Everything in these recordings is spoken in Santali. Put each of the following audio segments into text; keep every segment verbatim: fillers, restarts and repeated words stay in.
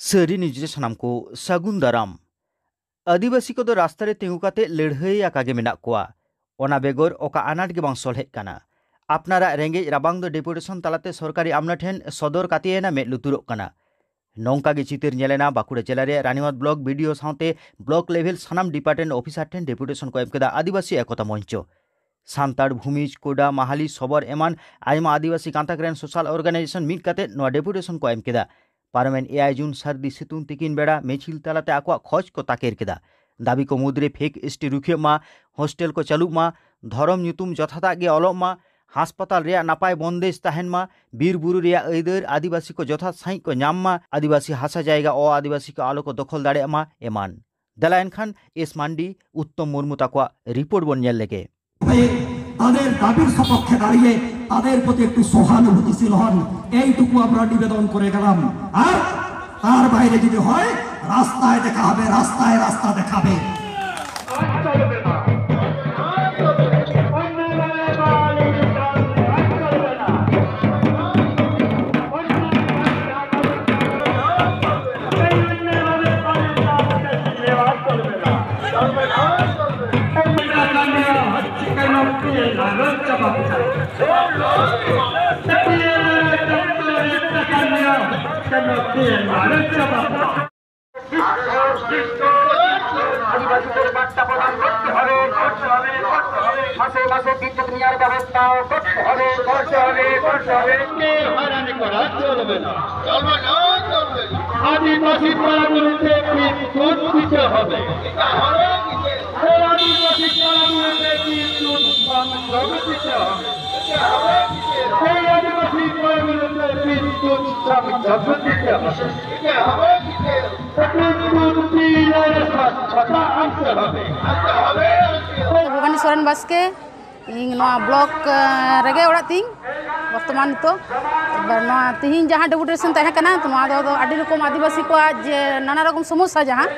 ᱥᱟᱹᱨᱤ ᱱᱤᱭᱩᱡᱽ ᱨᱮ ᱥᱟᱱᱟᱢ ᱠᱚ ᱥᱟᱹᱜᱩᱱ ᱫᱟᱨᱟᱢ᱾ ᱟᱹᱫᱤᱵᱟᱹᱥᱤ ᱠᱚᱫᱚ ᱨᱟᱥᱛᱟ ᱨᱮ ᱛᱤᱸᱜᱩ ᱠᱟᱛᱮ ᱞᱟᱹᱲᱦᱟᱹᱭ ᱟᱠᱟ ᱜᱮ ᱢᱮᱱᱟᱜ ᱠᱚᱣᱟ᱾ ᱚᱱᱟ ᱵᱮᱜᱚᱨ ᱚᱠᱟ ᱟᱱᱟᱴ ᱜᱮ ᱵᱟᱝ ᱥᱚᱞᱦᱮᱜ ᱠᱟᱱᱟ᱾ ᱟᱯᱱᱟᱨᱟᱜ ᱨᱮᱸᱜᱮᱡ ᱨᱟᱵᱟᱝ ᱫᱚ ᱰᱮᱯᱩᱴᱮᱥᱚᱱ ᱛᱟᱞᱟᱛᱮ ᱥᱚᱨᱠᱟᱨᱤ ᱟᱢᱞᱟ ᱴᱷᱮᱱ ᱥᱚᱫᱚᱨ ᱠᱟᱛᱮ ᱮᱱᱟ ᱢᱮᱫ ᱞᱩᱛᱩᱨᱚᱜ ᱠᱟᱱᱟ᱾ ᱱᱚᱝᱠᱟ ᱜᱮ ᱪᱤᱛᱟᱹᱨ ᱧᱮᱞ ᱮᱱᱟ ᱵᱟᱸᱠᱩᱲᱟ ᱡᱮᱞᱟ ᱨᱮᱭᱟᱜ ᱨᱟᱱᱤᱣᱟᱫ ᱵᱞᱚᱠ ᱵᱤᱰᱤᱳ ᱥᱟᱶᱛᱮ ᱵᱞᱚᱠ ᱞᱮᱵᱷᱮᱞ ᱥᱟᱱᱟᱢ ᱰᱤᱯᱟᱨᱴᱢᱮᱱᱴ ᱚᱯᱷᱤᱥᱟᱨ ᱴᱷᱮᱱ ᱰᱮᱯᱩᱴᱮᱥᱚᱱ ᱠᱚ ᱮᱢ ᱠᱮᱫᱟ ᱟᱹᱫᱤᱵᱟᱹᱥᱤ ᱮᱠᱚᱛᱟ ᱢᱚᱧᱪᱚ᱾ ᱥᱟᱱᱛᱟᱲ, ᱵᱷᱩᱢᱤᱡᱽ, ᱠᱳᱰᱟ, ᱢᱟᱦᱟᱞᱤ, ᱥᱚᱵᱚᱨ ᱮᱢᱟᱱ ᱟᱭᱢᱟ ᱟᱹᱫᱤᱵᱟᱹᱥᱤ ᱜᱟᱛᱟᱠ ᱨᱮᱱ ᱥᱳᱥᱟᱞ ᱚᱨᱜᱟᱱᱟᱭᱡᱮᱥᱚᱱ ᱢᱤᱫ ᱠᱟᱛᱮ ᱱᱚᱣᱟ ᱰᱮᱯᱩᱴᱮᱥᱚᱱ ᱠᱚ ᱮᱢ ᱠᱮᱫᱟ᱾ ᱯᱟᱨᱚᱢᱮᱱ ᱮᱭᱟᱭ ᱡᱩᱱ ᱥᱟᱹᱨᱫᱤ ᱥᱤᱛᱩᱝ ᱛᱤᱠᱤᱱ ᱵᱮᱲᱟ ᱢᱤᱪᱷᱤᱞ ᱛᱟᱞᱟᱛᱮ ᱟᱠᱚᱣᱟᱜ ᱠᱷᱚᱡᱽ ᱠᱚ ᱛᱟᱠᱮᱨ ᱠᱮᱫᱟ᱾ ᱫᱟᱹᱵᱤ ᱠᱚ ᱢᱩᱫᱽᱨᱮ ᱯᱷᱮᱠ ᱮᱥᱴᱤ ᱨᱩᱠᱷᱤᱭᱟᱹᱜ ᱢᱟ, ᱦᱳᱥᱴᱮᱞ ᱠᱚ ᱪᱟᱹᱞᱩᱜ ᱢᱟ, ᱫᱷᱚᱨᱚᱢ ᱧᱩᱛᱩᱢ ᱡᱚᱛᱷᱟᱛᱟᱜ ᱜᱮ ᱚᱞᱚᱜ ᱢᱟ, ᱦᱟᱥᱯᱟᱛᱟᱞ ᱨᱮᱭᱟᱜ ᱱᱟᱯᱟᱭ ᱵᱚᱱᱫᱮᱡᱽ ᱛᱟᱦᱮᱱ ᱢᱟ, ᱵᱤᱨ ᱵᱩᱨᱩ ᱨᱮᱭᱟᱜ ᱟᱹᱭᱫᱟᱹᱨ ᱟᱹᱫᱤᱵᱟᱹᱥᱤ ᱠᱚ ᱡᱚᱛᱷᱟᱛ ᱥᱟᱺᱦᱤᱡ ᱠᱚ ᱧᱟᱢ ᱢᱟ, ᱟᱹᱫᱤᱵᱟᱹᱥᱤ ᱦᱟᱥᱟ ᱡᱟᱭᱜᱟ ᱚ ᱟᱹᱫᱤᱵᱟᱹᱥᱤ ᱠᱚ ᱟᱞᱚ ᱠᱚ ᱫᱚᱠᱷᱚᱞ ᱫᱟᱲᱮᱭᱟᱜ ᱢᱟ, ᱮᱢᱟᱱ᱾ ᱫᱮᱞᱟ ᱮᱱᱠᱷᱟᱱ ᱮᱥ ᱢᱟᱱᱰᱤ, ᱩᱛᱛᱚᱢ ᱢᱩᱨᱢᱩ ᱛᱟᱠᱚᱣᱟᱜ রিপোর্ট ᱵᱚᱱ ᱧᱮᱞ ᱞᱮᱜᱮ᱾ তাদের দাবির সপক্ষে দাঁড়িয়ে তাদের প্রতি একটু সহানুভূতিশীল হন, এইটুকু আমরা নিবেদন করে গেলাম। আর তার বাইরে যদি হয়, রাস্তায় দেখা হবে, রাস্তায় রাস্তা দেখাবে। আদিবাসীদের বার্তা প্রদান করতে হবে, করতে হবে, করতে হবে। মাসে মাসে বিদ্যুৎ নেওয়ার ব্যবস্থা করতে হবে, করতে হবে, করতে হবে। হয়রানি করা চলবে না, চলবে না, চলবে না। আদিবাসী পাড়াগুলোতে বিদ্যুৎ দিতে হবে। এই আদিবাসী পাড়াগুলোতে বিদ্যুৎ সংযোগ দিতে হবে। এই আদিবাসী পাড়াগুলোতে বিদ্যুৎ সংযোগ দিতে হবে। বিদ্যুৎ বিলের স্বচ্ছতা আনতে হবে। ভবানী ᱥᱚᱨᱮᱱ ᱵᱟᱥᱠᱮ, ᱤᱧ ᱱᱚᱣᱟ ᱵᱞᱚᱠ, ᱮ, ᱨᱮᱜᱮ ᱚᱲᱟᱜ ᱛᱤᱧ᱾ ᱵᱚᱨᱛᱚᱢᱟᱱ ᱱᱤᱛᱚᱜ ᱮᱵᱟᱨ ᱱᱚᱣᱟ ᱛᱤᱦᱤᱧ ᱡᱟᱦᱟᱸ ᱰᱮᱯᱩᱴᱮᱥᱚᱱ ᱛᱟᱦᱮᱸ ᱠᱟᱱᱟ, ᱱᱚᱣᱟ ᱫᱚ, ᱫᱚ ᱟᱹᱰᱤ ᱨᱚᱠᱚᱢ ᱟᱹᱫᱤᱵᱟᱹᱥᱤ ᱠᱚᱣᱟᱜ ᱡᱮ ᱱᱟᱱᱟ ᱨᱚᱠᱚᱢ ᱥᱚᱢᱚᱥᱥᱟ, ᱡᱟᱦᱟᱸ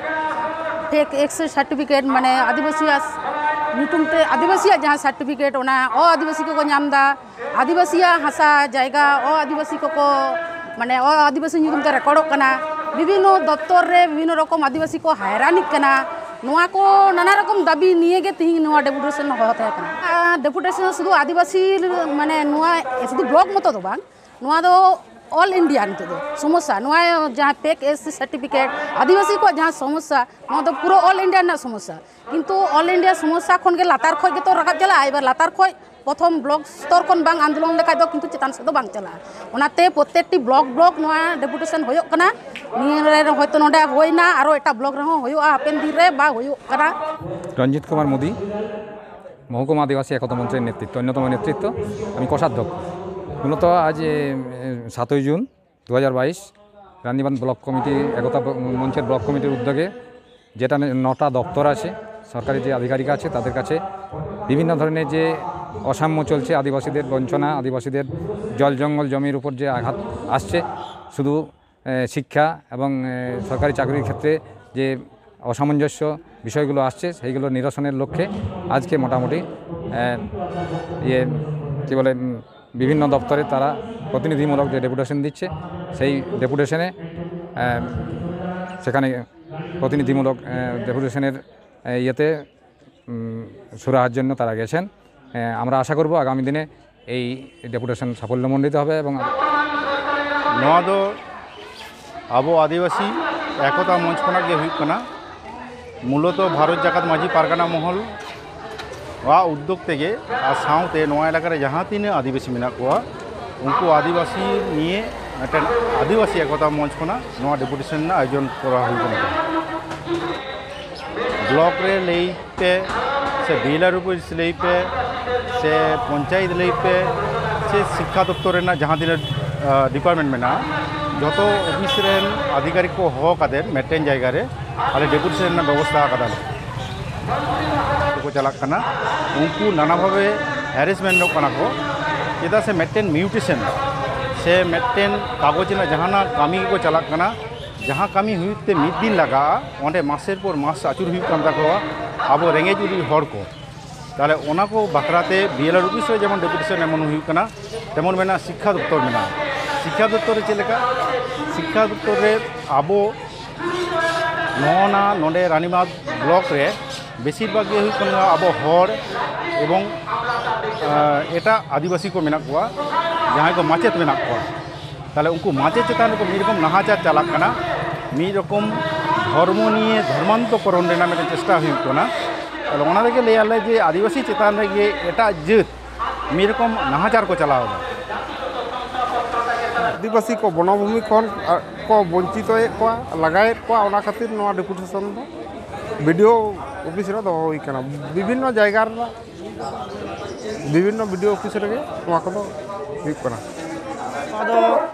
ᱯᱷᱮᱠ ᱮᱠᱥ ᱥᱟᱨᱴᱤᱯᱷᱤᱠᱮᱴ, ᱢᱟᱱᱮ ᱟᱹᱫᱤᱵᱟᱹᱥᱤᱭᱟᱜ ᱧᱩᱛᱩᱢ ᱛᱮ ᱟᱹᱫᱤᱵᱟᱹᱥᱤᱭᱟᱜ ᱡᱟᱦᱟᱸ ᱥᱟᱨᱴᱤᱯᱷᱤᱠᱮᱴ, ᱚᱱᱟ ᱚ ᱟᱹᱫᱤᱵᱟᱹᱥᱤ ᱠᱚᱠᱚ ᱧᱟᱢ ᱮᱫᱟ᱾ ᱟᱹᱫᱤᱵᱟᱹᱥᱤᱭᱟᱜ ᱦᱟᱥᱟ ᱡᱟᱭᱜᱟ ᱚ ᱟᱹᱫᱤᱵᱟᱹᱥᱤ ᱠᱚᱠᱚ, ᱢᱟᱱᱮ ᱚ ᱟᱹᱫᱤᱵᱟᱹᱥᱤ ᱧᱩᱛᱩᱢ ᱛᱮ ᱨᱮᱠᱚᱨᱰᱚᱜ ᱠᱟᱱᱟ᱾ ᱵᱤᱵᱷᱤᱱᱱᱚ ᱫᱚᱯᱛᱚᱨ ᱨᱮ ᱵᱤᱵᱷᱤᱱᱱᱚ ᱨᱚᱠᱚᱢ ᱟᱹᱫᱤᱵᱟᱹᱥᱤ ᱠᱚ ᱦᱟᱭᱨᱟᱱᱤᱜ ᱠᱟᱱᱟ᱾ ᱱᱚᱣᱟ ᱠᱚ ᱱᱟᱱᱟ ᱨᱚᱠᱚᱢ ᱫᱟᱹᱵᱤ ᱱᱤᱭᱮ ᱜᱮ ᱛᱤᱦᱤᱧ ᱱᱚᱣᱟ ᱰᱮᱯᱩᱴᱮᱥᱚᱱ ᱦᱚᱦᱚ ᱛᱟᱦᱮᱸ ᱠᱟᱱᱟ᱾ ᱟᱨ ᱰᱮᱯᱩᱴᱮᱥᱚᱱ ᱥᱩᱫᱷᱩ ᱟᱹᱫᱤᱵᱟᱹᱥᱤ, ᱢᱟᱱᱮ, ᱱᱚᱣᱟ ᱥᱩᱫᱷᱩ ᱵᱞᱚᱠ ᱢᱚᱛᱚ ᱫᱚ ᱵᱟᱝ, ᱱᱚᱣᱟ ᱫᱚ ᱚᱞ ᱤᱱᱰᱤᱭᱟ ᱱᱤᱛᱚᱜ ᱫᱚ ᱥᱚᱢᱚᱥᱥᱟ᱾ ᱱᱚᱣᱟ ᱡᱟᱦᱟᱸ ᱯᱮᱠ ᱮᱥ ᱥᱤ ᱥᱟᱨᱴᱤᱯᱷᱤᱠᱮᱴ, ᱟᱹᱫᱤᱵᱟᱹᱥᱤ ᱠᱚᱣᱟᱜ ᱡᱟᱦᱟᱸ ᱥᱚᱢᱚᱥᱥᱟ, ᱱᱚᱣᱟ ᱫᱚ ᱯᱩᱨᱟᱹ ᱚᱞ ᱤᱱᱰᱤᱭᱟ ᱨᱮᱱᱟᱜ ᱥᱚᱢᱚᱥᱥᱟ᱾ ᱠᱤᱱᱛᱩ ᱚᱞ ᱤᱱᱰᱤᱭᱟ ᱥᱚᱢᱚᱥᱥᱟ ᱠᱷᱚᱱ ᱜᱮ ᱞᱟᱛᱟᱨ ᱠᱷᱚᱱ ᱜᱮᱛᱚ ᱨᱟᱠᱟᱵ ᱪᱟᱞᱟᱜᱼᱟ᱾ ᱮᱵᱟᱨ ᱞᱟᱛᱟᱨ ᱠᱷᱚᱱ ᱯᱨᱚᱛᱷᱚᱢ ᱵᱞᱚᱠ ᱥᱛᱚᱨ ᱠᱷᱚᱱ ᱵᱟᱝ ᱟᱱᱫᱳᱞᱚᱱ ᱞᱮᱠᱷᱟᱡ ᱫᱚ ᱠᱤᱱᱛᱩ ᱪᱮᱛᱟᱱ ᱥᱮᱫ ᱫᱚ ᱵᱟᱝ ᱪᱟᱞᱟᱜᱼᱟ᱾ ᱚᱱᱟᱛᱮ ᱯᱨᱚᱛᱛᱮᱠᱴᱤ ᱵᱞᱚᱠ ᱵᱞᱚᱠ ᱱᱚᱣᱟ ᱰᱮᱯᱩᱴᱮᱥᱚᱱ ᱦᱩᱭᱩᱜ ᱠᱟᱱᱟ᱾ ᱱᱤᱭᱟᱹ ᱨᱮ ᱦᱚᱭᱛᱳ ᱱᱚᱰᱮ ᱦᱩᱭᱱᱟ, ᱟᱨᱚ ᱮᱴᱟᱜ ᱵᱞᱚᱠ ᱨᱮᱦᱚᱸ ᱦᱩᱭᱩᱜᱼᱟ ᱦᱟᱯᱮᱱ ᱫᱤᱱ ᱨᱮ, ᱵᱟ ᱦᱩᱭᱩᱜ ᱠᱟᱱᱟ᱾ রঞ্জিত কুমার মোদী, মহকুমা আদিবাসী একতা মঞ্চের নেতৃত্ব, অন্যতম নেতৃত্ব, আমি কোষাধ্যক্ষ। মূলত আজ, এ, এ, সাতই জুন দু হাজার বাইশ, রানীবাঁধ ব্লক কমিটি, একতা ব-, মঞ্চের ব্লক কমিটির উদ্যোগে যেটা নে-, নটা দপ্তর আছে, সরকারি যে আধিকারিক আছে, তাদের কাছে বিভিন্ন ধরনের যে অসাম্য চলছে, আদিবাসীদের বঞ্চনা, আদিবাসীদের জল জঙ্গল জমির উপর যে আঘাত আসছে, শুধু, এ, শিক্ষা এবং, এ, সরকারি চাকরির ক্ষেত্রে যে অসামঞ্জস্য বিষয়গুলো আসছে, সেইগুলো নিরসনের লক্ষ্যে আজকে মোটামুটি, এ, ইয়ে, কী বলে, উম, বিভিন্ন দপ্তরে তারা প্রতিনিধিমূলক যে ডেপুটেশন দিচ্ছে, সেই ডেপুটেশনে, এ, সেখানে প্রতিনিধিমূলক, এ, ডেপুটেশনের, এ, ইয়েতে, উম, সুরাহার জন্য তারা গেছেন। এ, আমরা আশা করব আগামী দিনে এই ডেপুটেশন সাফল্যমণ্ডিত হবে এবং ᱱᱚᱣᱟ ᱫᱚ ᱟᱵᱚ ᱟᱹᱫᱤᱵᱟᱹᱥᱤ ᱮᱠᱚᱛᱟ ᱢᱚᱧᱪ ᱠᱷᱚᱱᱟᱜ ᱜᱮ ᱦᱩᱭᱩᱜ ᱠᱟᱱᱟ᱾ ᱢᱩᱞᱚᱛᱚ ᱵᱷᱟᱨᱚᱛ ᱡᱟᱠᱟᱛ ᱢᱟᱹᱡᱷᱤ ᱯᱟᱨᱜᱟᱱᱟ ᱢᱚᱦᱚᱞ ᱟᱜ ᱩᱫᱽᱫᱳᱜᱽ ᱛᱮᱜᱮ ᱟᱨ ᱥᱟᱶᱛᱮ ᱱᱚᱣᱟ ᱮᱞᱟᱠᱟ ᱨᱮ ᱡᱟᱦᱟᱸ ᱛᱤᱱᱟᱹᱜ ᱟᱹᱫᱤᱵᱟᱹᱥᱤ ᱢᱮᱱᱟᱜ ᱠᱚᱣᱟ, ᱩᱱᱠᱩ ᱟᱹᱫᱤᱵᱟᱹᱥᱤ ᱱᱤᱭᱮ ᱢᱤᱫᱴᱮᱱ ᱟᱹᱫᱤᱵᱟᱹᱥᱤ ᱮᱠᱚᱛᱟ ᱢᱚᱧᱪ ᱠᱷᱚᱱᱟᱜ ᱱᱚᱣᱟ ᱰᱮᱯᱩᱴᱮᱥᱚᱱ ᱨᱮᱱᱟᱜ ᱟᱭᱳᱡᱚᱱ ᱠᱚᱨᱟᱣ ᱦᱩᱭ ᱠᱟᱱᱟ᱾ ᱵᱞᱚᱠ ᱨᱮ ᱞᱟᱹᱭ ᱯᱮ, ᱥᱮ ᱵᱤ ᱮᱞ ᱟᱨ ᱚᱯᱷᱤᱥ ᱞᱟᱹᱭ ᱯᱮ, ᱥᱮ ᱯᱚᱧᱪᱟᱭᱮᱛ ᱞᱟᱹᱭ ᱯᱮ, ᱥᱮ ᱥᱤᱠᱠᱷᱟ ᱫᱚᱯᱛᱚᱨ ᱨᱮᱱᱟᱜ ᱡᱟᱦᱟᱸ ᱛᱤᱱᱟᱹᱜ, ᱟ, ᱰᱤᱯᱟᱨᱴᱢᱮᱱᱴ ᱢᱮᱱᱟᱜᱼᱟ, ᱡᱚᱛᱚ ᱚᱯᱷᱤᱥ ᱨᱮᱱ ᱟᱫᱷᱤᱠᱟᱨᱤᱠ ᱠᱚ ᱦᱚᱦᱚ ᱠᱟᱛᱮ ᱢᱤᱫᱴᱮᱱ ᱡᱟᱭᱜᱟ ᱨᱮ ᱟᱞᱮ ᱰᱮᱯᱩᱴᱮᱥᱚᱱ ᱨᱮᱱᱟᱜ ᱵᱮᱵᱚᱥᱛᱷᱟ ᱟᱠᱟᱫᱟᱞᱮ᱾ ᱠᱚ ᱪᱟᱞᱟᱜ ᱠᱟᱱᱟ, ᱩᱱᱠᱩ ᱱᱟᱱᱟ ᱵᱷᱟᱵᱮ ᱦᱮᱨᱮᱥᱢᱮᱱᱴᱚᱜ ᱠᱟᱱᱟ ᱠᱚ᱾ ᱪᱮᱫᱟᱜ ᱥᱮ ᱢᱤᱫᱴᱮᱱ ᱢᱤᱭᱩᱴᱮᱥᱚᱱ ᱥᱮ ᱢᱤᱫᱴᱮᱱ ᱠᱟᱜᱚᱡᱽ ᱨᱮᱱᱟᱜ ᱡᱟᱦᱟᱱᱟᱜ ᱠᱟᱹᱢᱤ ᱜᱮᱠᱚ ᱪᱟᱞᱟᱜ ᱠᱟᱱᱟ, ᱡᱟᱦᱟᱸ ᱠᱟᱹᱢᱤ ᱦᱩᱭᱩᱜ ᱛᱮ ᱢᱤᱫ ᱫᱤᱱ ᱞᱟᱜᱟᱜᱼᱟ, ᱚᱸᱰᱮ ᱢᱟᱥᱮᱨ ᱯᱚᱨ ᱢᱟᱥ ᱟᱹᱪᱩᱨ ᱦᱩᱭᱩᱜ ᱠᱟᱱ ᱛᱟᱠᱚᱣᱟ᱾ ᱟᱵᱚ ᱨᱮᱸᱜᱮᱡ ᱚᱨᱮᱡ ᱦᱚᱲ ᱠᱚ, ᱛᱟᱦᱚᱞᱮ ᱚᱱᱟ ᱠᱚ ᱵᱟᱠᱷᱨᱟ ᱛᱮ ᱵᱤ ᱮᱞ ᱟᱨ ᱚᱯᱷᱤᱥ ᱨᱮ ᱡᱮᱢᱚᱱ ᱰᱮᱯᱩᱴᱮᱥᱚᱱ ᱮᱢᱚᱱ ᱦᱩᱭᱩᱜ ᱠᱟᱱᱟ, ᱛᱮᱢᱚᱱ ᱢᱮᱱᱟᱜᱼᱟ ᱥᱤᱠᱠᱷᱟ ᱫᱚᱯᱛᱚᱨ ᱢᱮᱱᱟᱜᱼᱟ᱾ ᱥᱤᱠᱠᱷᱟ ᱫᱚᱯᱛᱚᱨ ᱨᱮ ᱪᱮᱫ ᱞᱮᱠᱟ? ᱥᱤᱠᱠᱷᱟ ᱫᱚᱯᱛᱚᱨ ᱨᱮ ᱟᱵᱚ ᱱᱚᱜᱼᱚ ᱱᱟ ᱱᱚᱰᱮ ᱨᱟᱱᱤᱵᱟᱸᱫᱷ ᱵᱞᱚᱠ ᱨᱮ ᱵᱮᱥᱤᱨ ᱵᱷᱟᱜᱽ ᱜᱮ ᱦᱩᱭᱩᱜ ᱠᱟᱱᱟ ᱟᱵᱚ ᱦᱚᱲ ᱮᱵᱚᱝ, ᱟᱸ, ᱮᱴᱟᱜ ᱟᱹᱫᱤᱵᱟᱹᱥᱤ ᱠᱚ ᱢᱮᱱᱟᱜ ᱠᱚᱣᱟ, ᱡᱟᱦᱟᱸᱭ ᱠᱚ ᱢᱟᱪᱮᱫ ᱢᱮᱱᱟᱜ ᱠᱚᱣᱟ᱾ ᱛᱟᱦᱚᱞᱮ ᱩᱱᱠᱩ ᱢᱟᱪᱮᱫ ᱪᱮᱛᱟᱱ ᱨᱮᱠᱚ ᱢᱤᱫ ᱨᱚᱠᱚᱢ ᱱᱟᱦᱟᱪᱟᱨ ᱪᱟᱞᱟᱜ ᱠᱟᱱᱟ, ᱢᱤᱫ ᱨᱚᱠᱚᱢ ᱫᱷᱚᱨᱢᱚ ᱱᱤᱭᱮ ᱫᱷᱚᱨᱢᱟᱱᱛᱚᱠᱚᱨᱚᱱ ᱨᱮᱱᱟᱜ ᱢᱤᱫᱴᱮᱱ ᱪᱮᱥᱴᱟ ᱦᱩᱭᱩᱜ ᱠᱟᱱᱟ᱾ ᱛᱟᱦᱚᱞᱮ ᱚᱱᱟ ᱨᱮᱜᱮ ᱞᱟᱹᱭ ᱟᱞᱮ ᱡᱮ ᱟᱹᱫᱤᱵᱟᱹᱥᱤ ᱪᱮᱛᱟᱱ ᱨᱮᱜᱮ ᱮᱴᱟᱜ ᱡᱟᱹᱛ ᱢᱤᱫ ᱨᱚᱠᱚᱢ ᱱᱟᱦᱟᱪᱟᱨ ᱠᱚ ᱪᱟᱞᱟᱣ ᱮᱫᱟ᱾ ᱟᱹᱫᱤᱵᱟᱹᱥᱤ ᱠᱚ ᱵᱚᱱᱚᱵᱷᱩᱢᱤ ᱠᱷᱚᱱ, ᱟ, ᱠᱚ ᱵᱚᱧᱪᱤᱛᱚᱭᱮᱫ ᱠᱚᱣᱟ, ᱞᱟᱜᱟᱭᱮᱫ ᱠᱚᱣᱟ, ᱚᱱᱟ ᱠᱷᱟᱹᱛᱤᱨ ᱱᱚᱣᱟ ᱰᱮᱯᱩᱴᱮᱥᱚᱱ ᱫᱚ ᱵᱤ ᱰᱤ ᱳ ᱚᱯᱷᱤᱥ ᱨᱮ ᱫᱚᱦᱚ ᱦᱩᱭ ᱠᱟᱱᱟ᱾ ᱵᱤᱵᱷᱤᱱᱱᱚ ᱡᱟᱭᱜᱟ ᱨᱮᱱᱟᱜ ᱵᱤᱵᱷᱤᱱᱱᱚ ᱵᱤ ᱰᱤ ᱳ ᱚᱯᱷᱤᱥ ᱨᱮᱜᱮ ᱱᱚᱣᱟ ᱠᱚᱫᱚ ᱦᱩᱭᱩᱜ ᱠᱟᱱᱟ᱾ ᱱᱚᱣᱟ ᱫᱚ